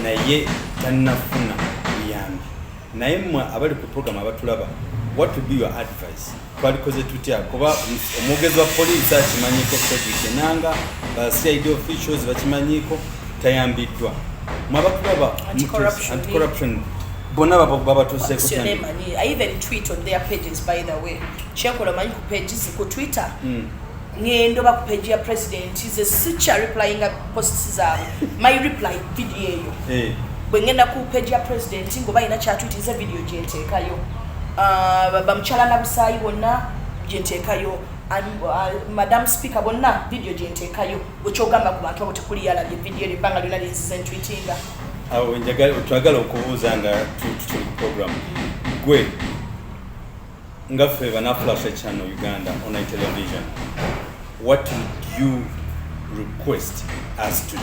naye tannafuna buyambi. Naye mmwe abali ku program abatulaba, what would be your advice? Twalikoze tutya? Kuba omwogezi wa poliisi akimanyiko, Frederick Enanga, ba CID officials bakimanyiiko, tayambiddwa. Mwe abatulaba, Anti-corruption. Anti-corruption bonna babatuuseeko. Sio nemanyi. I even tweet on their pages, by the way. Kyenkola, omanyi, ku pages ku Twitter, ngendo ba ku page ya president, ze sikya replyinga posts zaabwe. My reply, video eyo. Bwe ngenda ku page ya president ngoba alina kyatwitiza, video gyenteekayo. Bamukyala Nabusaayi bonna gyenteekayo. Madam Speaker bonna, video gyenteekayo. Bwekyogamba ku bantu abo, tekuli yalabye video eryo ebbanga lyonna lyenzize ntwitinga. Awo twagala okubuuza nga tukiri ku program, gwe nga ffe banaflash channel Uganda Online Television, what would you request us to do?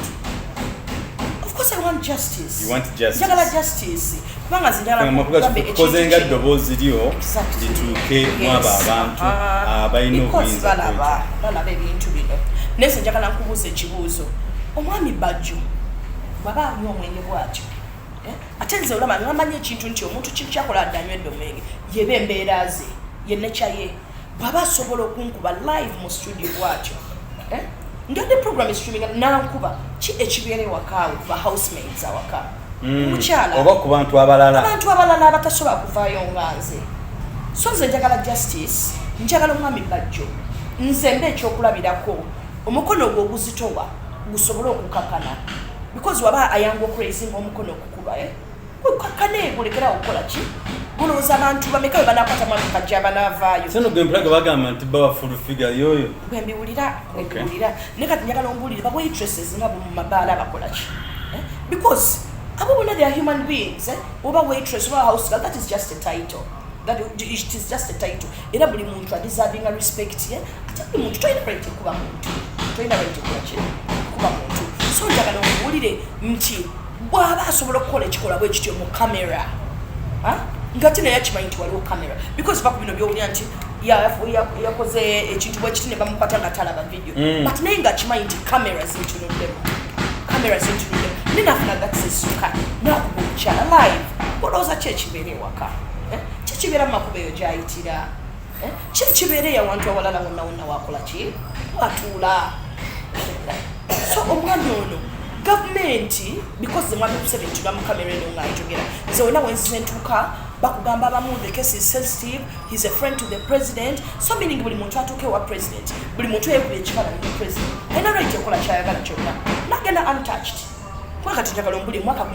Of course I want justice. You want justice. Njagala justice, kubanga nze njagala kugambe tukoze ekintu nga kino. Eddoboozi lyo lituuke mu abo abantu abalina Because obuyinza. balaba ebintu bino. Naye nze njagala nkubuuza ekibuuzo: omwami Bajjo bw'aba anywa omwenge bw'atyo, eh? Ate nze olaba ngamanyi ekintu nti omuntu kintu kyakola adde anywedde omwenge, yeba embeera ze, ye nature ye. Bw'aba asobola okunkuba live mu studio bw'atyo, eh? Nga the program is streaming, nankuba, ki ekibeera ewakaawe kuba housemates awaka, mukyala, oba ku bantu abalala? Abantu abalala abatasobola kuvaayo nga nze. So nze njagala justice, njagala omwami Bajjo, nze mba ekyokulabirako, omukono gwe oguzitowa gusobole okukakana, because waba ayanga okuraisinga omukono okukuba, eh? Gukakane, gulekerawo okukola ki? Gulowooza abantu bameka bwe banakwata mwami Kajja banaavaayo? Seno gwe mpulaga bagamba nti bawa full figure yoyo. Bwembiwulira, bwembiwulira. Naye kati njagala ombuulire, ba waitresses nga bo mu mabaala bakola ki? Eh? Because abo bonna, they are human beings, eh? Oba waitress oba house girl, that is just a title, that it is just a title. Era buli muntu adeservinga respect ye. Ate buli muntu, tolina right kuba muntu, tolina right kuba ki, kuba muntu. So njagala ombuulire nti bw'aba asobola okukola ekikolwa bwe kityo mu camera, nga te naye akimanyi nti waliwo camera, because va ku bino byowulira nti yakoze ekintu bwekiti ne bamukwata nga talaba video, but naye ngaakimanyi nti camera zintunuddemu, camera zintunuddemu, naye nafuna gatisessuka nakuba omukyala live, olowooza ki ekibeera ewaka? Eh? Ki ekibeera mu makubo eyo gyayitira? Eh? Ki ekibeera eyo awantu awalala wonna wonna wakola ki, watuula? So omwami ono, gavumenti, because mwami Museveni tulwa mu kamera eno nga njogera, nze wena wenzize ntuuka, bakugamba abamu, "The case is sensitive, he's a friend to the president." So meaning buli muntu atuuka ewa president, buli muntu eyekuba ekifaananyi ne president, alina right ekola kyayagala kyonna nagenda untouched. Kuba kati njagala ombuli, 1.5 mwaka,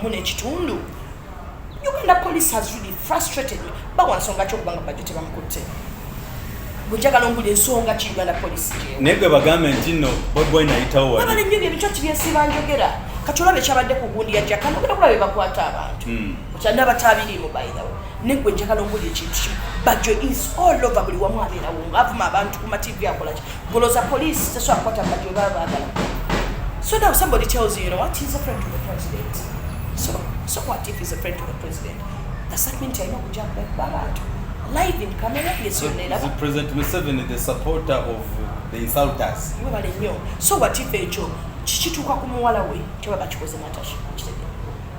Uganda Police has really frustrated me. Bawa nsonga ki okubanga Bajjo tebamukutte? Bwe njagala ombuli ensonga ki Uganda Police gyewa? Naye gwe bagambe nti nno Bobi Wine ayitawo wali. Wabala nnyo ebyo ebintu byensiba njogera. Kati olaba ekyabadde ku gundi yajja kano, ogenda kulaba bebakwata abantu okyalina abatabiriimu. By the way, negwe njagala ombuli ekintu kimu: Bajjo is all over, buli wamu abeerawo ngaavuma abantu ku mativi, akola ki? Goloza police tesobola kukwata Bajjo baba baagala? So now somebody tells you, "You know what, he's a friend to the president." So what if he's a friend to the president? Does that mean alina okujja kuba abantu live in camera ngesi yonna eraba? Is President Museveni the supporter of the insulters? Webale nnyo. So what if ekyo kikituuka ku muwala we, kyoba bakikoze Natasha, kitegere,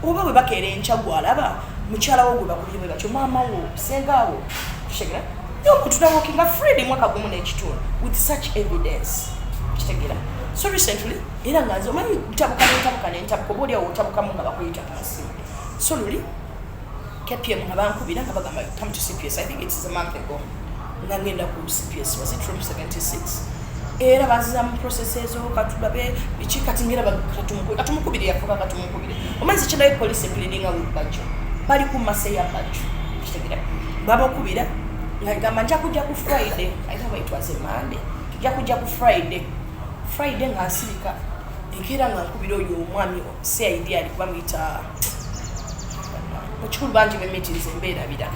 oba bwe bakeera enkya gwalaba Mukyala wo gwe bakubye bwe batyo, maama wo, senga wo, kitegeera? Naye omuntu nawalkinga freely mwaka gumu n'ekitundu with such evidence, kitegeera? So recently era nga nze omanyi ntabuka nentabuka nentabuka, oba oliawo otabukamu nga bakuyita ku masimu. So luli KPM nga bankubira nga bagamba, "Come to CPS." I think it is a month ago nga ngenda ku CPS, was it room 76? Era banziza mu process ezo, katulabe biki. Kati ngera katumukubire, yafuka katumukubire. Omanyi kyendayo, police pleadinga with Bajjo, bali ku mase ya Bajjo, kitegeera? Babakubira nga gamba nja kujja ku Friday. I think it was a Monday, nja kujja ku Friday. Friday nga nsirika, enkeera nga nkubira oyo omwami CID ali kuba muyita mukikulu, bangi bemeetings embeerabira,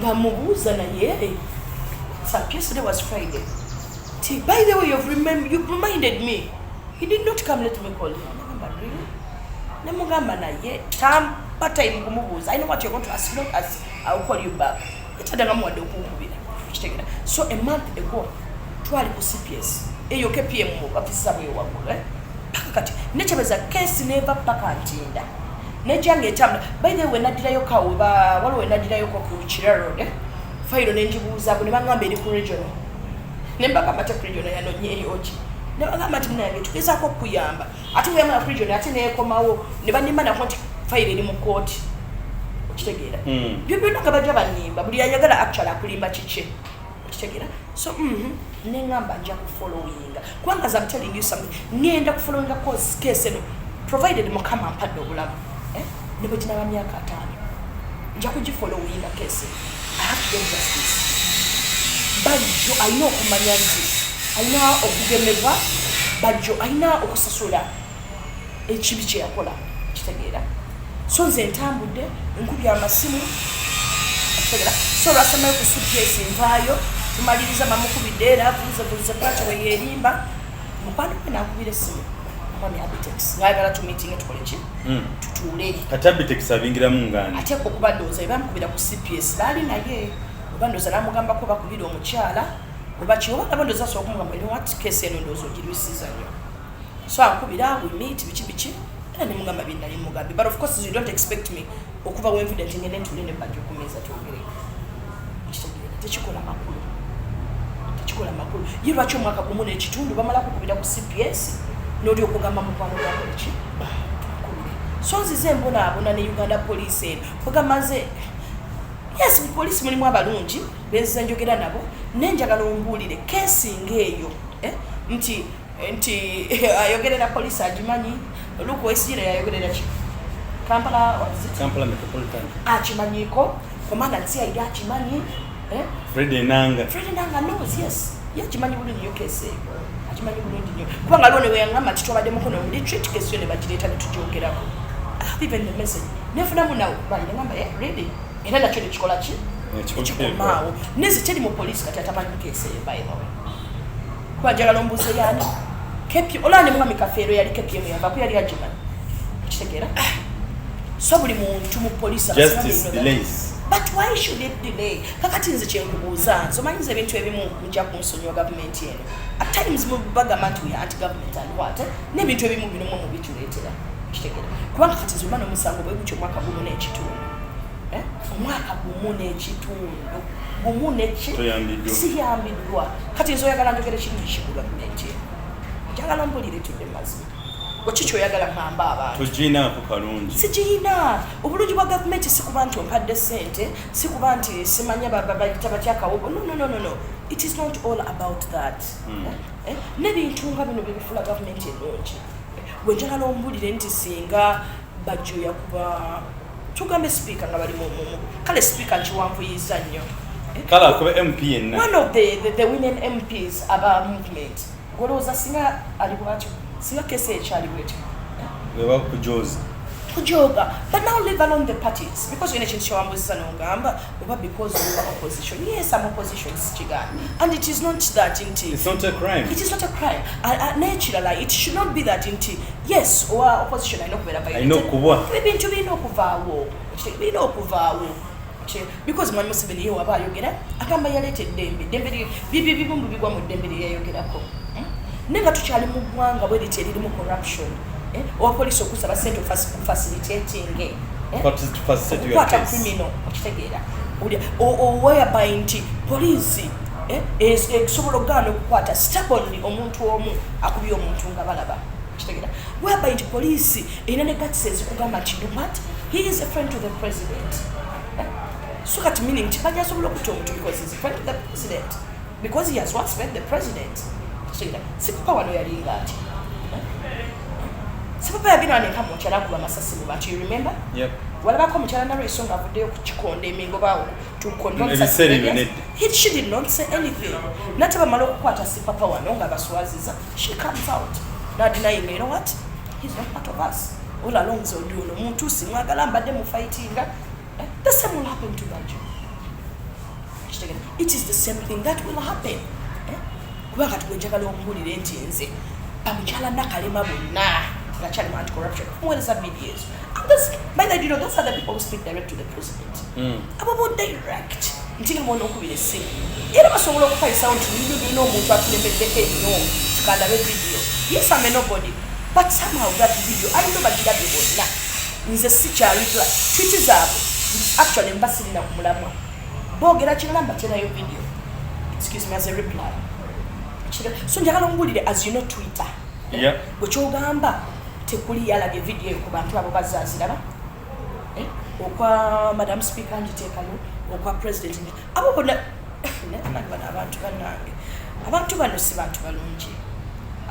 nga mubuuza naye, "What's up?" Yesterday was Friday. Ti, "By the way, you've reminded me. He did not come, let me call him." Nagamba, "Really?" Nemugamba naye tampa time kumubuuza. "I know what you're going to ask. Don't ask. I'll call you back." Etadda muwadde okunkubira. Kitegeera? So a month ago twali ku CPS eyo KPM mu afisa bwe waggulu, eh? Paka kati nekyebeza kesi neva paka Ntinda nejanga etambula. By the way, wenaddirayo kawo waliwo wenaddirayo ku Kira Road, eh? Fayiro nengibuuzaako ne baŋŋamba eri ku regional. Ne mbagamba te ku regional yanonyeeyo ki? Ne bagamba nti munange tugezaako okukuyamba, ate weyamala ku regional ate neekomawo ne banimba nako nti fayiro eri mu kooti, okitegeera? Byo byonna nga bajja banimba, buli ayagala actually akulimba kike, okitegeera? So neŋŋamba nja kufollowinga, kubanga as I'm telling you something, ŋŋenda kufollowinga cause case eno, provided Mukama mpadde obulamu, eh? Ne bwe ginaba myaka 50, nja kugifollowinga case. I have to get justice. Bajjo alina okumanya nti alina okugemebwa, Bajjo alina okusasula ekibi kye yakola, kitegeera? So nze ntambudde, nkubye amasimu, kitegeera? So olwasemayo ku CPS nvaayo, tumaliriza, bamukubidde era avuze bwatyo bwe yeerimba. Mukwano gwe nankubira essimu, omwami Abitex, ngaayagala tumeetinge, tukole ki? Tutuule. Kati Abitex abingiramu ngani? Ateeka okuba ndowooza bwe bamukubira ku CPS baali naye, oba ndowooza namugambako bakubira omukyala oba ki, oba nabo ndowooza asobola okumugamba, "You know what, case eno ndowooza ogirwisiza nnyo." So ankubira, we meet, biki biki, era nemugamba byenali mugambye. But of course you don't expect me okuva wenvudde nti ngende ntuule ne Bajjo ku meeza twogere, kitegeera? Tekikola makulu, tekikola makulu. Ye lwaki omwaka gumu n'ekitundu bamala kukubira ku CPS n'olyoka ogamba mukwano gwakole ki, nkubire? So nzize mbonaabona ne Uganda Police eno. Kwegamba nze, yes, mu poliisi mulimu abalungi benzize njogera nabo, nenjagala ombuulire kesi ngaeyo, eh? Nti ayogerera poliisi agimanyi, Luke Owoyesigyire yayogerera ki, Kampala, what is it? Kampala Metropolitan. Akimanyiiko, commander CID akimanyi, eh? Fred Enanga. Fred Enanga knows, yes, ye akimanyi bulungi nnyo kesi eyo, akimanyi bulungi nnyo, kubanga aliwo ne weyaŋŋamba nti twabadde mukono mu retreat, kesi yo ne bagireeta ne tugyogerako. I have even the message nefunamu nawe bali neŋŋamba, "Eh, really?" Era nakyo nekikola ki? Nekikomaawo. Neze teri mu poliisi kati atamanyi kesi eyo. By the way, kuba njagala ombuuze yaani KP olaba ne mwami Kafeero yali KPM yavaako, yali agimanyi, okitegeera? So buli muntu mu poliisi Justice delays. But why should it delay? Kakati nze kyenkubuuza, nze omanyiza ebintu ebimu mujja kunsonyiwa, gavumenti eno at times mubagamba nti we anti government and what, eh? N'ebintu ebimu bino mwe mubituleetera, kitegeera? Kubanga kati nze oba n'omusango bwe gutyo omwaka gumu n'ekitundu, eh? Omwaka gumu n'ekitundu, gumu neki. Toyambiddwa. Siyambiddwa. Kati nze oyagala njogere kirungi ki ku gavumenti eno? Njagala mbulire, tudde mazima, weki kyoyagala ŋŋamba abantu? Toginaako kalungi. Sigiyina. Obulungi bwa gavumenti si kuba nti ompadde sente, si kuba nti simanya bayita batya akawogo. No, no, no, no, no, it is not all about that. Eh? Eh? N'ebintu nga bino byebifuula gavumenti ennungi. Bwe njagala ombulire nti singa Bajjo yakuba, tugambe sipiika nga bali kale sipiika nkiwanvuyiza nnyo. Eh? Kale akube MP yenna. One of the women MPs aba movement, golowooza singa ali bwatyo, singa kesi ekyali bwetyo? Bwe bakujoza. Kujoga. But now leave alone the parties, because olina ekintu kyewambuziza nongamba oba because we were opposition. Yes, I'm opposition, sikigaana, and it is not that nti It's not a crime. It is not a crime. N'ekirala, it should not be that nti yes, owa opposition alina okubeera violated. Alina okubwa. Ebintu birina okuvaawo, birina okuvaawo, because mwami Museveni ye waba ayogera agamba yaleeta eddembe, eddembe bibimu bigwa mu ddembe lyeyayogerako. Naye nga tukyali mu ggwanga bwe liti eririmu corruption, eh? Owa poliisi okusaba sente facilitating, Okukwata criminal, okitegeera? Whereby nti poliisi esobola okugaana okukwata stubbornly omuntu omu akubye omuntu nga balaba, kitegeera? Whereby nti poliisi erina ne guts ezikugamba nti, "No, what, he is a friend to the president," eh? So kati meaning nti bajja asobola okutta omuntu because he is a friend to the president, because he has once met the president, kitegeera? Sipapa wano yalinga ati, eh? Sipapa yagenda wano enka mukyala akuba amasasi mu bantu, you remember? Yep. Walabako omukyala Nalweyiso nga avuddeyo kukikonda emingo baawo? Ebiseera ebyo nedda. She did not say anything. Nate bamala okukwata Sipapa wano nga baswaziza, she comes out nadenying, "You know what, he's not part of us. All along nze oli ono muntu simwagala, mbadde mufightinga." Eh, the same will happen to Bajjo. Kitegeera? It is the same thing that will happen, eh? Kuba kati gwe njagala omuwulire nti nze bamukyala Nakalema bonna nga kyali mu anti-corruption muweereza video ezo. And this, by the way, those are the people who speak direct to the president. Abo bo direct nti nga okubira essimu era basobola okukayisawo nti nina omuntu atulemeddeko ennyo, tukandabe video. Yes, I'm a nobody, but somehow that video I know bagirabye bonna. Nze sikyareply tweet zaabwe. Actually mba sirina ku mulamwa, boogera kirala, mbaterayo video, excuse me, as a reply. So njagala ombulire, as you know, Twitter, bwe kyogamba tekuli yalabye video eyo ku bantu abo bazaaziraba. Eh? Okwa Madam Speaker ngiteekayo, okwa president, abo bonna. Naye bano abantu bannange, abantu bano si bantu balungi,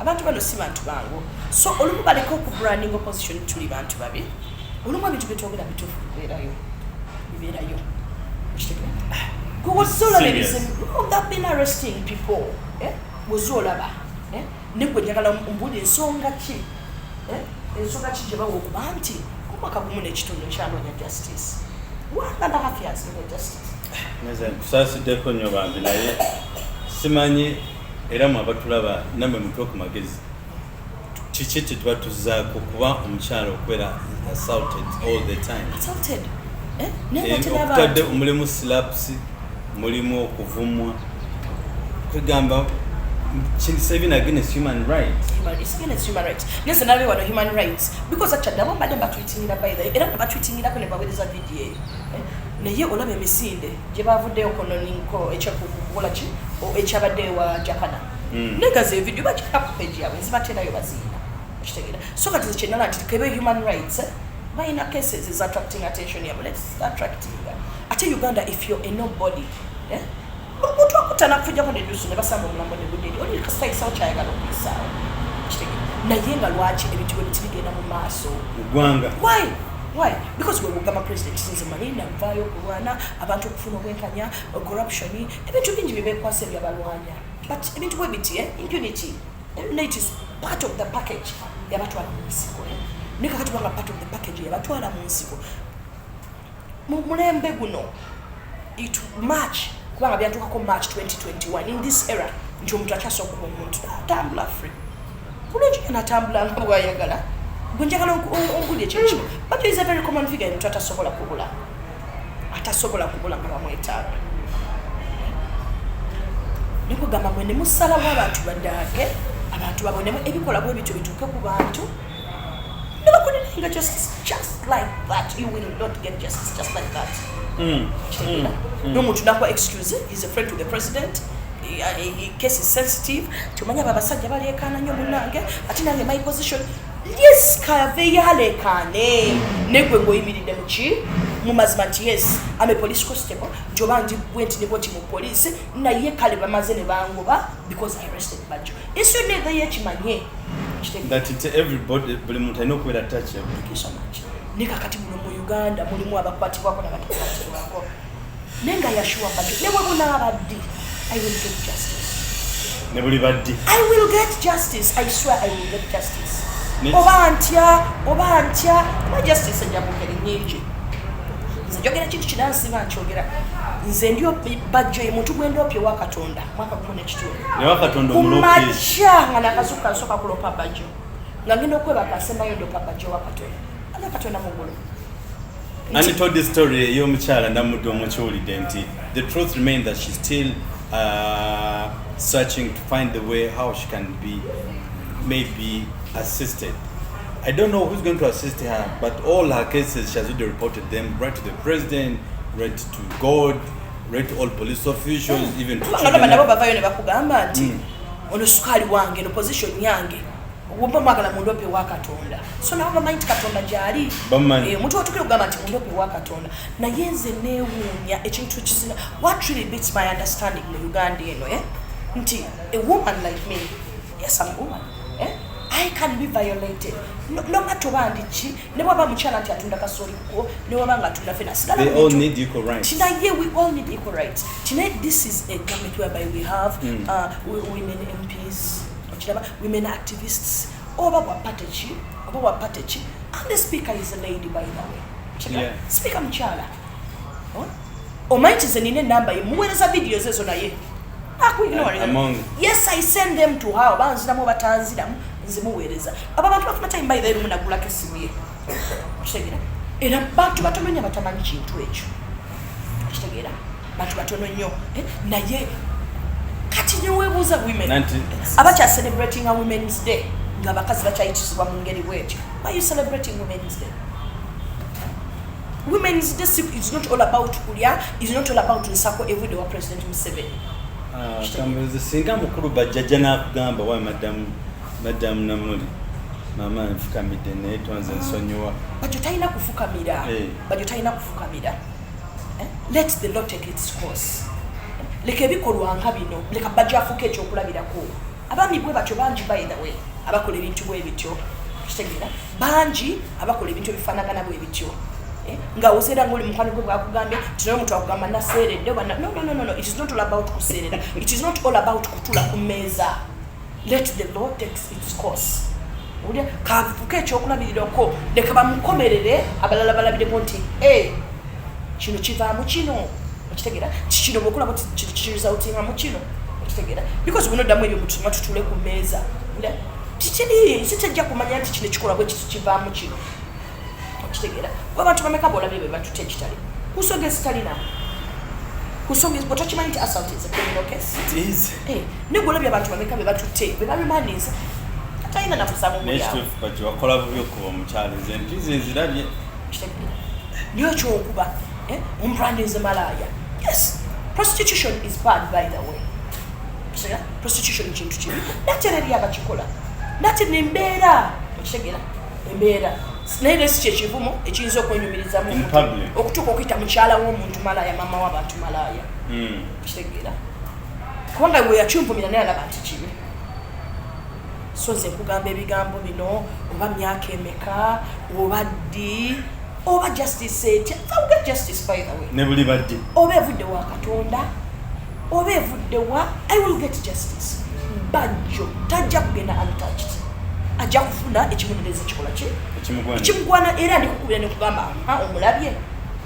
abantu bano si bantu bangu. So olumu baleka okubranding opposition tuli bantu babi. Olumu ebintu byetwogera bituufu, bibeerayo, bibeerayo. Gwe olaba Serious. ebizibu. Oh, they've been arresting people, eh? Bw'ozze olaba, eh? Ne gwe njagala mbuli ensonga ki, eh? Ensonga ki gye bawa okuba nti omwaka gumu n'ekitundu nkyanoonya justice? 1.5 years noonya justice. Nze nkusaasiddeko nnyo bambi, naye simanyi era mwe abatulaba nammwe mutwe ku magezi, kiki kye tuba tuzzaako kuba omukyala okubeera assaulted all the time? Assaulted, eh? Naye nga teri okutadde abantu. Mulimu slaps, mulimu okuvumwa, kwegamba even against human rights. It's against human rights. Nze nalabe wano human rights because actually nabo mbadde mbatwitingira, by the way, era nabatwitingirako ne baweereza video eyo, eh? Naye olaba emisinde gye bavuddeyo kononinko ekyakukola ki ekyabadde ewa Jakana. Negaza evideo bagita ku page yaabwe, nzibaterayo baziina, okitegeera? So kati nze kyenala nti kebe human rights, eh? Balina cases is attracting attention yabwe. Let's attracting. Ate Uganda, if you're a nobody, eh? Omuntu akutta nakujjako nedusu ne basamba omulambo ne gudde eri, oli kasitayisawo kyayagala okuyisaawo, kitegeera? Naye nga lwaki ebintu bwe biti bigenda mu maaso mu ggwanga? Why? Why? Because we bugamba president, nze manyi navaayo okulwana abantu okufuna obwenkanya, corruption, ebintu bingi byebekwasa ebyabalwanya, but ebintu bwe biti, eh, impunity, eh, it is part of the package yabatwala mu nsiko, eh. Naye kakati banga part of the package yabatwala mu nsiko mu mulembe guno, it March, kubanga byantukako March 2021, in this era nti omuntu akyasobola okuba omuntu natambula free bulungi, natambula nga bwayagala. Gwe njagala ongulire ekintu kimu, but is a very common figure, omuntu atasobola kubula, atasobola kubula nga bamwetaaga. Nekugamba mwe ne musalawo abantu baddaake, abantu babonemu ebikola bwe bityo bituuke ku bantu ne bakudenyinga justice just like that. You will not get justice just like that. Kitegeera? N'omuntu nakuwa excuse, he's a friend to the president, case is sensitive, kyomanya abo abasajja baleekaana nnyo munnange, ate nange my position. Yes, kaveeyo aleekaane, naye gwe ng'oyimiridde muki mu mazima nti yes, am a police constable, nti oba ndi bwenti ne bwoti mu police, naye kale bamaze ne bangoba because I arrested Bajjo. Ensi yonna eveeyo ekimanye. Kitegeera? That it's everybody, buli muntu alina okubeera touchable. Thank you so much. Ne kakati muno mu Uganda mulimu abakwatibwako n'abatakwatibwako, naye nga yashuwa Bajjo, ne bwe bunaaba ddi, I will get justice. Ne buli baddi. I will get justice. I swear I will get justice. Oba ntya, oba ntya, oba justice ejja mu ngeri nnyingi. Nze njogera kintu kinansiba nkyogera. Nze ndi Bajjo ye muntu gwe ndoopye wa Katonda mwaka gumu n'ekitundu. Naye Katonda Ku omulopye. makya nga nakazuuka nsooka kulopa Bajjo. Nga ngenda okwebaka nsembayo ndopa Bajjo wa Katonda. Ate Katonda mu ggulu. And told the story ey'omukyala Namuddu, omukiwulidde nti the truth remains that she's still searching to find the way how she can be maybe assisted. I don't know who's going to assist her, but all her cases, she has already reported them right to the president, right to God, right to all police officials, even to Kubanga nabo children. Bavayo ne bakugamba nti ono sukaali wange, no position yange, womba mwagala mundope wa Katonda. So nabo bamanyi nti Katonda gyali. Bamanyi. Eh, omuntu watukire okugamba nti mundope wa Katonda. Naye nze neewuunya ekintu ekisina, what really beats my understanding mu Uganda eno, eh? Nti a woman like me, yes, I'm a woman, eh? I can be violated, no matter oba ndi ki, ne bwaba mukyala nti atunda kasoliko, ne bwaba nga atunda fena sigala They all muntu. need equal rights. Tinaye, we all need equal rights. Tinaye, this is a government whereby we have women MPs, okiraba, women activists, oba bwa party ki, oba bwa party ki, and the speaker is a lady, by the way. Okiraba? Speaker mukyala. Oh? Omanyi nti nze nina enamba ye, muweereza videos ezo naye akuignoringa. Yes, I send them to her, oba nziramu oba tanziramu, nzimuweereza. Abo abantu bafuna time, by the way, lumu nagulako essimu ye. Okitegeera? Era bantu batono nnyo abatamanyi kintu ekyo. Okitegeera? Bantu batono nnyo. Eh, naye kati neweebuuza women abakya celebrating a Women's Day ng'abakazi bakyayitisibwa mu ngeri bwetyo. Why are you celebrating Women's Day? Women's Day is not all about kulya, is not all about nsako everyday wa President Museveni. Ah, kambuuze, singa mukulu bajjajja n'akugamba wa madamu Namuli, mama, nfukamidde naye tonze nsonyiwa. Bajjo talina kufukamira. Eh. Bajjo talina kufukamira. Eh? Let the law take its course. Leka ebikolwa nga bino, leka bajjo afuuka ekyokulabirako. Abaami bwe batyo bangi, by the way, abakola ebintu bwe bityo. Kitegeera? Bangi abakola ebintu ebifaanagana bwe bityo. Eh? Nga oseera ngaoli mukwano gwe bwakugambye nti naye omuntu akugamba naseeredde oba no, no, no, no, no. It is not all about kuseerera, it is not all about kutula ku mmeeza. Let the law takes its course. Owulira? Kafuke ekyokulabirirako, leka bamukomerere, abalala balabireko nti e kino kivaamu kino. Okitegeera? Kino bwokulaba kiresultingamu kino. Okitegeera? Because bunoddamu ebyo mutuma tutule ku mmeeza. Owulira? Kikiri sitajja kumanya nti kino ekikolwa bwe kiti kivaamu kino. Okitegeera? Kuba abantu bameka bolabye be batutte ekitali ku nsonga ezitalina, ku nsonga bwe tokimanyi nti assault is a criminal case? It is. Eh, ne gwolabye abantu bameka be batutte be baremandinze atalina namusango Naye muli awo. Ekituufu, bajja wakola bubi okuba omukyala, nze empizi nzirabye. Kitegeera? Niyo ekyokuba, eh, omubrandinze malaaya. Yes, prostitution is bad, by the way. Kitegeera? Prostitution kintu kibi, nate era eri abakikola, nate nembeera. Okitegeera? Embeera naye era si kyekivumo ekiyinza okwenyumirizamu In omuntu. public. Okutuuka okuyita mukyala w'omuntu malaaya, mama w'abantu malaaya. Kitegeera? Kubanga bwe yakyunvumira naye alaba nti kibi. So nze nkugamba ebigambo bino, oba myaka emeka, oba ddi, oba justice etya, I will get justice, by the way. Ne buli badde. Oba evudde wa Katonda, oba evudde wa, I will get justice. Bajjo tajja kugenda untouched, ajja kufuna ekibonerezo kikola ki? Ekimugwana. Ekimugwana. Era ndikukubira nekugamba, "Ah, omulabye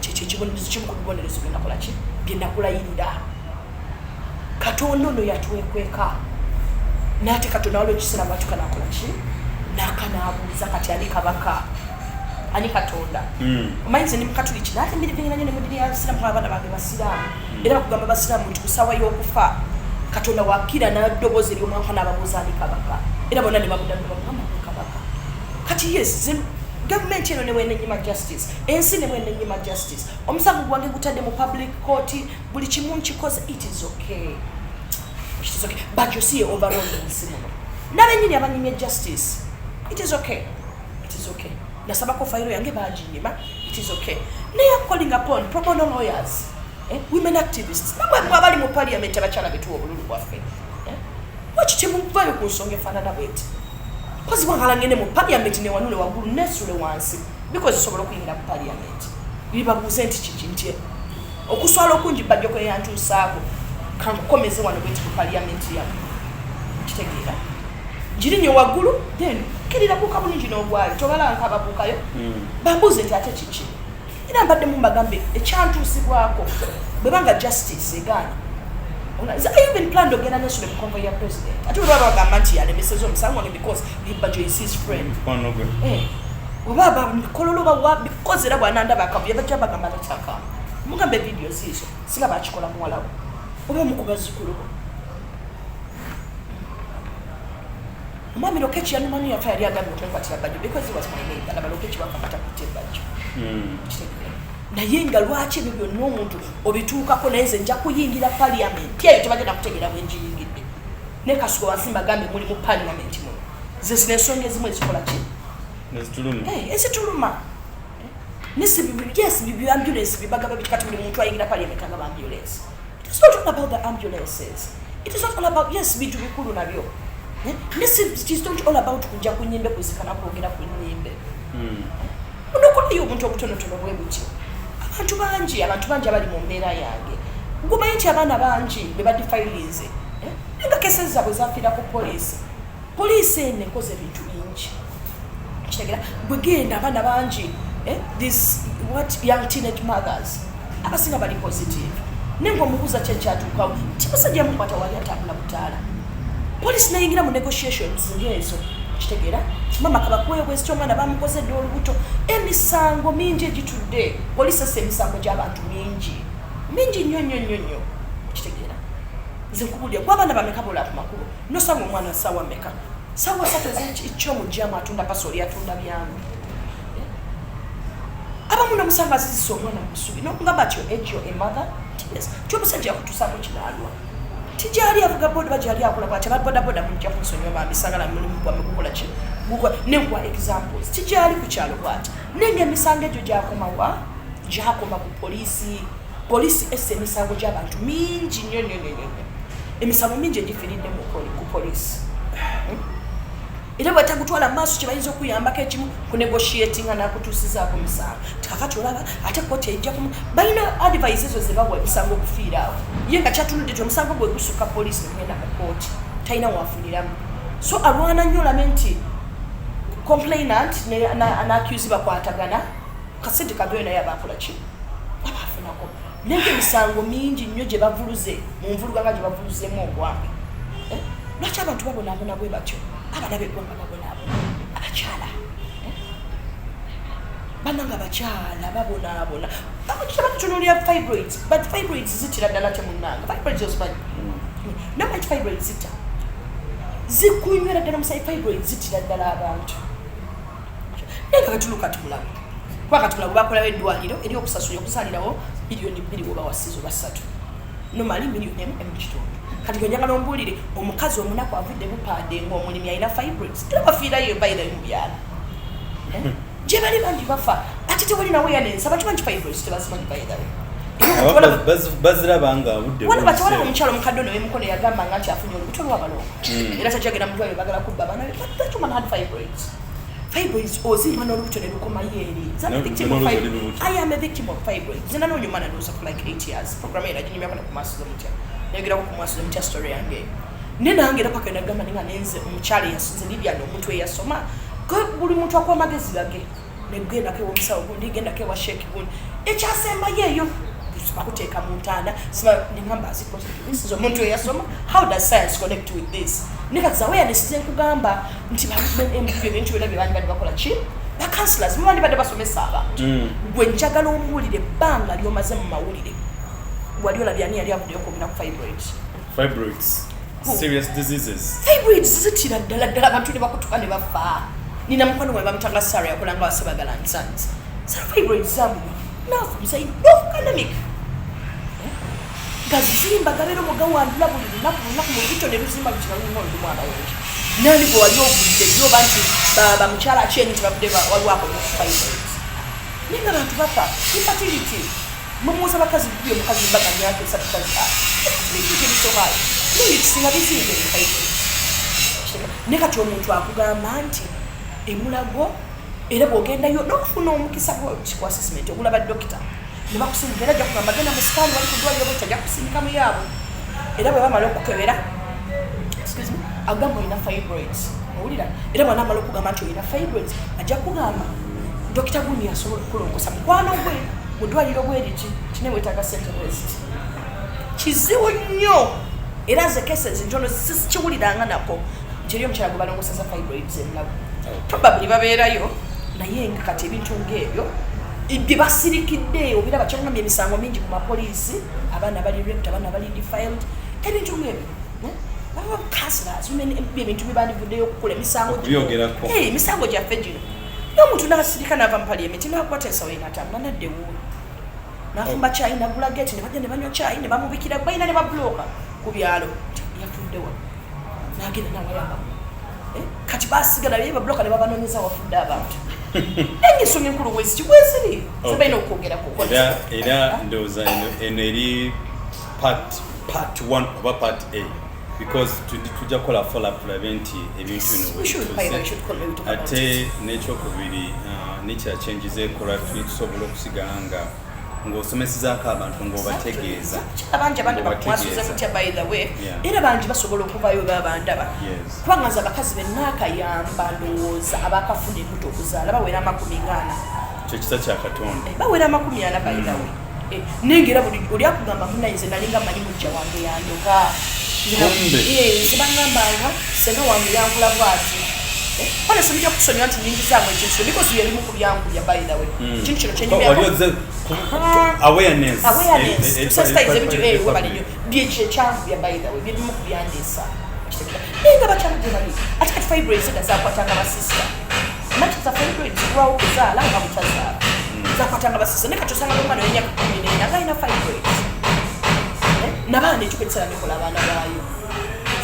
kyekyo ekibonerezo kimu ku bibonerezo byenakola ki, byenakulayirira." Katonda ono yatwekweka, naate Katonda waliwo ekiseera bwatuka nakola ki, nakanaabuuza kati ani kabaka, ani Katonda? Omanyi nze ndi mukatuliki, naate mbirivingira nyo ne mu ddini y'abasiraamu, kuba abaana bange basiraamu. Era bakugamba basiraamu nti ku ssaawa y'okufa Katonda wakira n'eddoboozi ery'omwanka n'ababuuza ani kabaka, era bonna ne bamuddamu ne bamugamba gwe kabaka. Kati yes, gavumenti eno ne bwenenyima justice, ensi ne bwenenyima justice, omusango gwange gutadde mu public court, buli kimu nkikoze, it is okay, it is okay. But you see, overall mu nsi muno n'abennyini abanyimye justice, it is okay, it is okay. Nasabako fayiro yange baginyima, it is okay. Naye I'm calling upon pro bono lawyers, eh, women activists, namwe mwe abali mu parliament, abakyala betuwa obululu bwaffe, eh? Lwaki temuvayo ku nsonga efaanana bweti? Kozi bwangala ngende mu parliament newanule waggulu nesule wansi, because sobola okuyingira mu parliament bibabuuze nti kiki, nti okuswala okungi bajjo kweyantuusaako kankukomeze wano bweti ku parliament yammwe. Kitegeera? Girinye waggulu, then kirira buuka bulungi n'ogwayo, tobala nkababuukayo. Bambuuze nti ate kiki? Era mbaddemu mbagambe ekyantuusibwako bwe banga justice egaana. Nze I even planned ogenda nesule mu convoy ya president, ate bwe baba bagamba nti yalemeseza omusango wange because Bajjo is his friend. Mukwano gwe. Eh, oba bakololo bawa, because era bwanandaba akavuyo bajja bagamba tataka, mugambe videos ezo singa bakikola muwala we oba omu ku bazzukulu bo. Omwami Lokech yanumanu yafa, yali agambye okunkwatira Bajjo because he was my neighbor. Laba Lokech wafa katakutte Bajjo. Kitegeera? Naye nga lwaki ebyo byonna omuntu obituukako? Naye nze nja kuyingira parliament eyo, tebagenda kutegeera bwe njiyingidde. Ne Kasuga wansi mbagambe muli mu parliament muno, ze zino ensonga ezimu ezikola ki? Nezituluma. Eh, ezituluma. Yes, bi ambulance bibagaba biti. Kati buli muntu ayingira parliament agaba ambulance. It is not all about the ambulances. It is not all about, yes, bintu bikulu nabyo. Eh, it is not all about kujja ku nyimbe kuzikana kwogera ku nyimbe. Onokolayo obuntu obutonotono bwe buti. Abantu bangi abali mu mbeera yange, gumanyi nti abaana bangi be badefilinze, nga cases zaabwe zafiira ku poliisi. Poliisi eno ekoze ebintu bingi, kitegera? Bwegenda abaana bangi, this what, young teenage mothers abasinga bali positive, naye ngaomubuuza kyekyatuukawo, ti musajja yamukwata wali atambula butaala. Poliisi nayingira mu negotiations ngaezo, kitegeera? Mama kabakuweyo bwezityo, omwana bamukoze dde olubuto. Emisango mingi egitudde poliisi essa emisango gy'abantu mingi mingi nnyo nnyo nnyo nnyo, kitegeera? Nze nkubulira gwe, abaana bameka bola ku makubo nosanga omwana saawa meka, saawa 3 ekyomugyamu atunda pasooli, atunda byangu. Abamu nomusanga azizisa omwana mu busubi nokugamba ti ekyo emother yes, ti omusajja yakutusaako kinaalwa, tigyali avuga boda, bagyali akola bwati. Aba bodaboda mujja kunsonyiwa bambi, sagala mulimu gwamme gukola ki, nenkuwa examples. Tigyali ku kyalo bwati, naye nga emisango egyo gyakomawa? Gyakoma ku poliisi. Poliisi essa emisango gy'abantu mingi nnyo nnyo nnyo nnyo. Emisango mingi egifiiridde ku poliisi. Era bwetagutwala maaso, kyebayinza okuyambako ekimu ku negotiatinga nakutuusizaako misango. Tikakati olaba ate kooti ejja kumu, balina advice ezo zebawa emisango okufiira awo. Ye nga kyatunudde ti omusango gwe gusukka poliisi negenda mu kooti, talina wafuniramu. So alwana nnyo olabe nti complainant n'accused bakwatagana, kasente kaveyo, naye abakola ki, aba afunako. Naye nga emisango mingi nnyo gye bavuluze mu nvuluga nga gye bavuluzeemu ogwange. Eh? Lwaki abantu babonaabona bwe batyo? Abaana b'eggwanga babonaabona, abakyala, eh? Bannanga abakyala babonaabona. Bakutunuulira fibroids, but fibroids zitira ddala temunnanga. Fibroids ozimanyi? Namanyi fibroids zitta, zikunywera ddala omusayi. Fibroids zitira ddala abantu. Naye nga katuluka tumulamu, kuba katulamu bakolawo eddwaliro eri okusasula okusalirawo 2 billion woba wasizo basatu, nomali 1.5 miliyoni. Kati gwe njagala ombuulire, omukazi omunaku avudde bupaade ngaomulimi alina fibroids, era bafiirayo bayirayo mu byalo. Eh? Gye bali bangi bafa, ate tewali nawe awareness. Abantu bangi fibroids tebazimanyi, by the way. Aba baziraba nga budde Walaba buyise. tewalaba omukyalo omukadde ono w'emukono yagamba nga nti afunye olubuto lw'abalongo, era takyagenda mu ddwaliro, bagala kubba abaana be. But that woman had fibroids. Fibroids ozimba n'olubuto ne lukomayo eri. Nze I'm a victim of N'olowooza fibroids. oli lubuto. I am a victim of fibroids. Nze nanoonya omwana ndowooza for like 8 years. Program eyo naginyumyako ne ku Maaso Mutya, nayogerako ku Maaso Mutya story yange eyo. Ne nange era paka nagamba ninga nenze omukyala eyasinze Lidian, omuntu eyasoma. Buli muntu akuwa amagezi gage, negendako ewomusawo gundi, gendako ewa sheeki gundi, ekyasembayo eyo bakuteeka mu ntaana. Neŋamba this is omuntu eyasoma, how does science connect with this? Ne kati awareness ze nkugamba nti ebintu byonna bye bandibadde bakola ki, bacounselors mubandibadde basomesa abantu. Gwe njagala ombuulire, ebbanga lyomaze mu mawulire, wali olabye ani yali avuddeyo okwogera ku fibroids? Fibroids, serious diseases. Fibroids zitira ddala ddala abantu ne bakutuka ne bafa. Nina mukwano gwe bamutanga Sara, yakolanga wasebagala and Sons. Sara fibroids zamunywa nafu musayi nofukanamic nga zizimba, gabeera omugawandula buli lunaku lunaku mu lubuto ne luzimba luti nalumu olumu abayonjo. Nani gwe wali ovudde yo oba nti bamukyala akyenyi nti bavudde waliwo akonya ku fibroids? Naye nga abantu bafa. Infertility, mumuuza bakazi bubi, omukazi mbaga myaka 3 kazi infertility eri so high, naye ekisinga bizimbe ne fibroids. Ne kati omuntu akugamba nti emulago, era bw'ogendayo n'okufuna omukisa ku assessment ogulaba dokita ne bakusindika, era ajja kugamba genda mu scan wali ku ddwaliro bwekyo, ajja kusindika mu yaabwe. Era bwe bamala okukebera, excuse me, agamba olina fibroids, owulira? Era bw'anaamala okugamba nti olina fibroids, ajja kugamba dokita gundi asobola okukulongosa mukwano gwe mu ddwaliro bweriti, kine wetaaga sente bweziti. Kizibu nnyo, era nze cases ntono sikiwuliranga nako nti eri omukyala gwe balongoseza fibroids emulago. Probably babeerayo, naye nga kati ebintu ngaebyo bye basirikidde obiraba. Kyongambye emisango mingi ku mapoliisi, abaana bali raped, abaana bali defiled, ebintu ngaebyo, eh? Baba councillors, women MP, ebintu byebandivuddeyo okukola, emisango gino. Okubyogerako. Eh, emisango gyaffe gino. Naye omuntu n'asirika n'ava mu parliament, n'akwata ensawo ye, n'atambula n'adda ewuwe, n'afumba kyayi, nagula gate, ne bajja ne banywa kyayi, ne bamubikira balina ne babulooka ku byalo nti yafuddewa, n'agenda n'awayamba. Eh, kati basigala naye babulooka ne babanoonyeza wafudde abantu. Naye ensonga enkulu bweziti bweziri zebalina okwogerako. Era ndowooza eno eri part 1 oba part A, because tujja kukola follow up tulabe nti ebintu bino We should bwe we should call- we talk about Ate it. n'ekyokubiri, nekira kyenjiza ekola, tusobola okusigala nga ng'osomesezaako abantu, ng'obategeeza. Abangi abandi bakwasuze Ng'obategeeza. mutya, by the way? Era bangi basobola okuvayo babandaba, kubanga nze abakazi benaakayamba, ndowooza abakafuna embuto okuzaala bawera 40. Kyekisa kya Katonda. Eh, bawera 40, by the way. Eh, naye nga era buli oli akugamba, "Munaye, nze nalinga manyi mujja wange yandoga." Kumbe. Eh, nze baŋŋambanga senga wange yankola bwati. Eh, kale simujja kukusonyiwa nti nyingizaamu ekintu kino, because byebimu ku byankubya, by the way. Ekintu kino Wali kyenyumyako ozze awareness. Awareness, tusensitize ebintu. Webale public. nnyo. Byekyo ekyankubya, by the way, byebimu ku byandeesa. Kitegeera? Naye nga bakyala gye bali ate kati fibroids eda zakwatanga basista. Manchester fibroids kulwawo okuzaala nga butazaala, zakwatanga basista, naye kati osanga n'omwana w'emyaka 14 nga alina fibroids. Eh, nabaana ekyuka ekiseera nekola abaana baayo.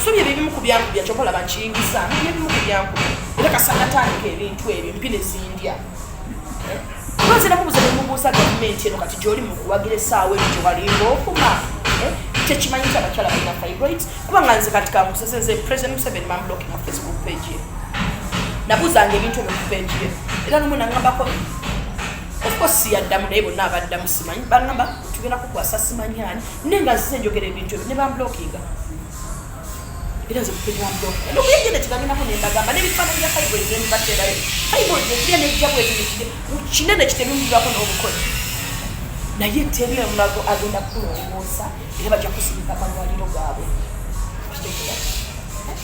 So bye bibimu ku byankubya, kyova olaba nkiyingizaamu, byebimu ku byankubya. Era kasanga tandika ebintu ebyo mpine zindya. Lwaze namubuuza, nemubuuza gavumenti eno kati gyoli mu kuwagira essaawa eno gyewalinga okuma, eh, tekimanyi nti abakyala balina fibroids? Kubanga nze kati kankusese, nze President Museveni bamblockinga Facebook page ye. Nabuuzanga ebintu ebyo ku page ye, era lumu nangambako, of course siyaddamu, naye bonna abaddamu simanyi, bagamba tugenda kukwasa simanyi ani, naye nga nzize njogera ebintu ebyo ne bamblockinga. Era nze ku page bamblockinga nokuyegenda kikagendako nembagamba n'ebifaananyi bya fibroids nemibateerayo. Fibroids ekirya nejja bweti kinene kitebimubibako n'obukono, naye teri omulago agenda kulongoosa, era bajja kusindika amalwaliro gaabwe. Kitegeera?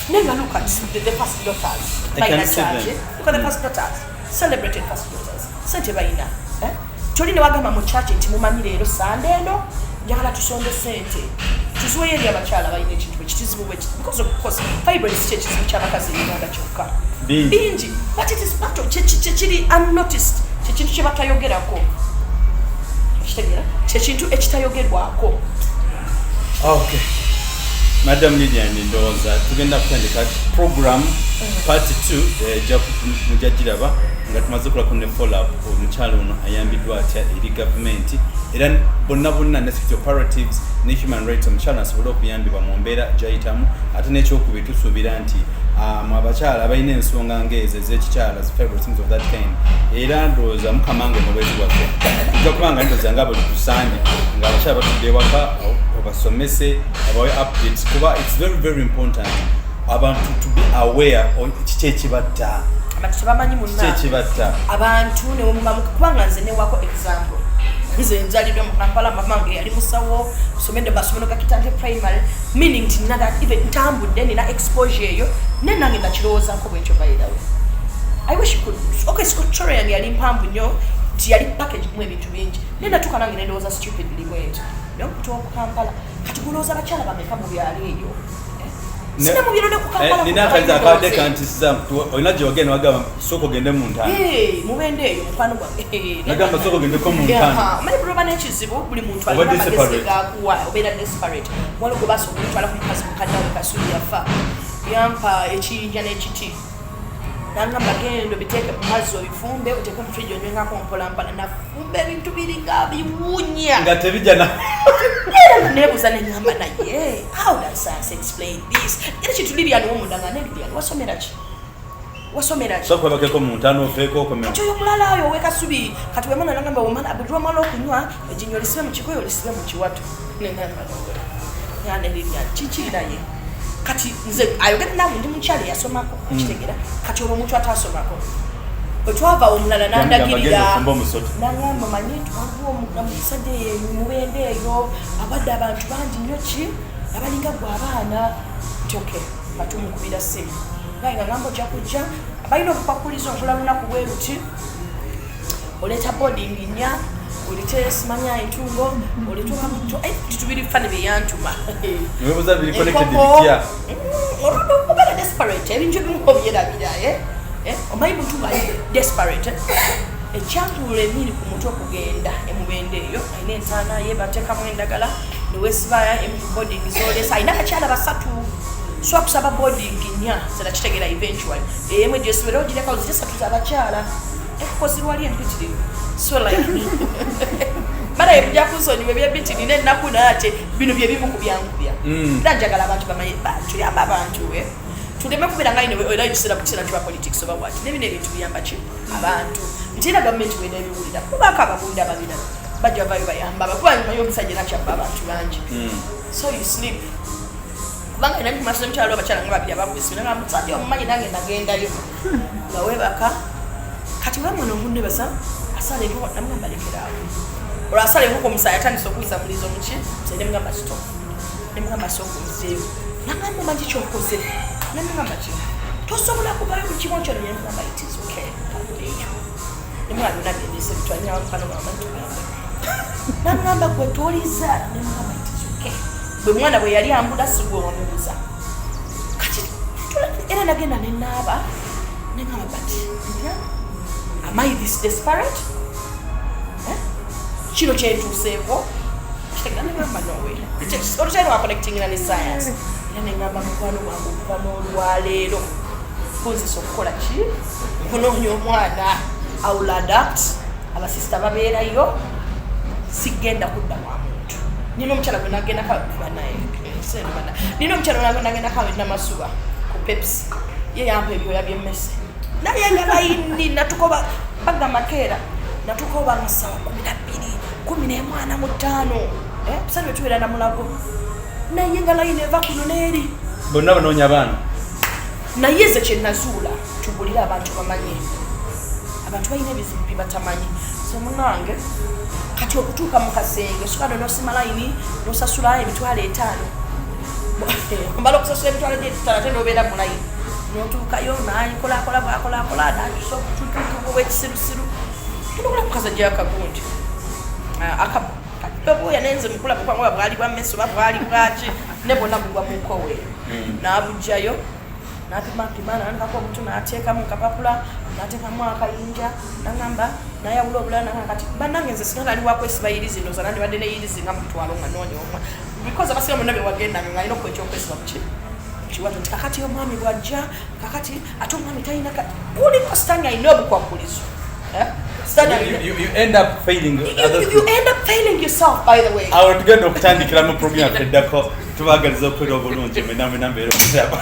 Naye nga look at the first daughters. I can Balina see charge. them. Look at the first daughters, celebrated first daughters, sente balina, eh? Toli ne wagamba mu church nti mumanyi leero Sande eno njagala tusonde sente tuziweyo eri abakyala balina ekintu ekikizibu bwe kiti, because of course fibroids si ekizibu ky'abakazi e Uganda kyokka. Bingi. Bingi, but it is part of kyekiri unnoticed, kyekintu kye batayogerako. Okitegeera? Kyekintu ekitayogerwako. Okay, Madam Lilian, ndowooza tugenda kutandika program part 2, mujja giraba nga tumaze kulako ne follow up omukyalo ono ayambiddwa atya eri gavumenti, era bonna bonna ne security operatives ne human rights, omukyalo asobole okuyambibwa mu mbeera gyayitamu. Ate n'ekyokubiri, tusuubira nti abakyala abalina ensonga ng'ezo ez'ekikyala, zi fibroids, things of that kind, era ndowooza Mukama nga omubeezi waffe, tujja kuba nga ndowooza nga buli kusande ng'abakyala batudde ewaka, obasomese, abawe updates, kuba it's very very important abantu to be aware kiki ekibatta. Abantu tebamanyi. Kiki Munna ekibatta. Abantu newemubamu, kubanga nze newako example, nze nzalidwa mu Kampala, mama wange yali musawo, somedde masomero ga Kitante Primary, meaning nti nina that, even ntambudde, nina exposure eyo, naye nange nakirowoozaako bwentyo. By the way, I wish you could, okay, story yange yali mpanvu nnyo, nti yali package mu ebintu bingi, naye natuuka nange nendowooza stupidly bwentyo, naye okutuuka ku Kampala kati gulowooza abakyala bameka mu byalo eyo? Eh? Sina mu byalo ne ku Kampala. Nina akazi akabadde kantisiza, olina gye wagenda wagamba sooka ogende mu ntaano. Hey, mubende eyo mukwano gwange. Nagamba sooka ogendeko mu ntaano. Omanyi buli oba n'ekizibu, buli muntu Oba alina amagezi desperate. gakuwa, obeera desperate. Waliwo gwe basooka okutwala ku mukazi, mukadde we Kasubi yafa, yampa ekiyinja n'ekiti, nangamba genda obiteeke mu mazzi, obifumbe, oteeke mu fridge, onywengako mpolampola. Nafumba ebintu biringa biwunya. Nga tebijja na Era nga neebuuza neŋŋamba, naye how does science explain this? Era kintu Lilian womunda nga ne Lilian wasomera ki? Wasomera ki? Sooka webakeko mu ntaano, oveeko, okomeo. Kati oyo omulala oyo owekasubi, kati wemana nagamba wemala, buli lwomala okunywa eginywa olisibe mu kigoye, olisibe mu kiwato. Neŋŋamba ne Lilian kiki? Naye kati nze ayogere naawe, ndi mukyala eyasomako, okitegeera? Kati olwo omuntu atasomako, bwe twava omulala nandagirira. Genda ofumbe omusota. Nagamba manyi nti waliwo omusajja mubende eyo abadde abantu bangi nnyo, ki abalinga gwe abaana, nti okay, batumukubira simu naye nga ngamba ojja kujja, balina obupakulizo, nkola lunaku bwe luti, oleeta boarding nnya. Olite simanya entungo, olite obamuto, titubiri fani byeyantuma. Newebuza biri connected Enkoko. bitya? Obeera desperate, ebintu ebimu obyerabira, eh? Eh, omanyi muntu nga ali desperate, eh? Ekyankuula emiri ku mutwe okugenda emubende eyo, alina entaana ye bateekamu endagala newesiba emu ku boarding zolesa. Alina abakyala basatu, so akusaba boarding nnya zenakitegeera eventually. Emu egyesibera ogireka, ziri esatu z'abakyala, enkoko zirwali empitirivu. So like banaye mujja kunsonyiwa ebyebiti, nina ennaku naate bino byebimu ku byankubya. Era njagala abantu bamanye tuyambe abantu, eh? Tuleme kubeera nga ino era ekiseera ku kiseera kiba politics oba what, ne bino ebintu biyamba ki abantu, nti era gavumenti bwena ebiwulira kubaako ababunda ababirala bajja bavayo bayamba, abakuba manyi omusajja era kyabba abantu bangi. So you sleep kubanga nali kumaso mukyalo, abakyala nga babiri abakwesibira nga musajja omumanyi, nange nagendayo nga webaka. Kati wamwana omunebasa asala enkoko, namugamba lekeraawo. Olwo asala enkoko, omusaayi atandise okuyisa mulizo muki musayi, nemugamba stop, nemugamba sooka omuzeeyo. Nagamba omanyi kyokoze? Nemugamba ki? Tosobola kuvayo buli kimu kyona. Nemugamba it is okay, kaddeeyo. Nemugamba byonna byendese bitwalina mukano gamba tugende. Nagamba gwe tolizaala. Nemugamba it is okay, bwe mwana bwe yali ambula sigwe wamubuza. Kati era nagenda nenaaba, nengamba, but yeah, am I this desperate? Eh? Kino kyentuuseeko kitegera. Negamba nowe olukyali waconnectingira ne science, era nengamba mukwano gwange okuva n'olwaleero kunzisa okukola ki? Nkunoonya omwana. I will adapt. Abasista babeerayo, sigenda kudda wa muntu. Nina omukyala gwe nagendako banaye, nina omukyala gwe nagendako awe Namasuba ku Pepsi, ye yampa ebyoya byemmese, naye nga layini natukoba bagamba keera natukoba nga sawa 12, 11:45, bisani bwetubeera namulago, naye nga layini eva kuno n'eri. Bonna banoonya abaana. Naye nze kyenazuula, tugulire abantu bamanye, abantu balina ebizibu bye batamanyi. So munange, kati okutuuka mu kasenge sukano nosima layini nosasula 50,000, omala okusasula 50,000 ate nobeera mu layini, notuukayo nakolakola bwakolakola nakyusa obutututu bwekisirusiru enokola mukazi ajjayo akagundi akabuya nenze mukulaba kwanga bwali bwa meso oba bwali bwaki, ne bwonna bugwa mu nkowe. N'abugjayo napimapima nankako obutu nateekamu kapapula nateekamu akayinja nagamba nayawula obulala nagamba kati bannange nze singa nali wakwesiba yirizi ndoza nandibadde ne yirizi nga mutwalo nga noonya omwa, because abasinga bonna bewagendanga nga alina okuba ekyokwesiba muki kiwato nti kakati omwami bwajja kakati ate omwami talina kuliko sitani alina obukwakulizo. Eh? Sitani You end up failing other you end up failing yourself, by the way. Awo tugenda okutandikira mu program yaffe eddako. Tubaagaliza okubeera obulungi mwena mwena mbeera okulaba.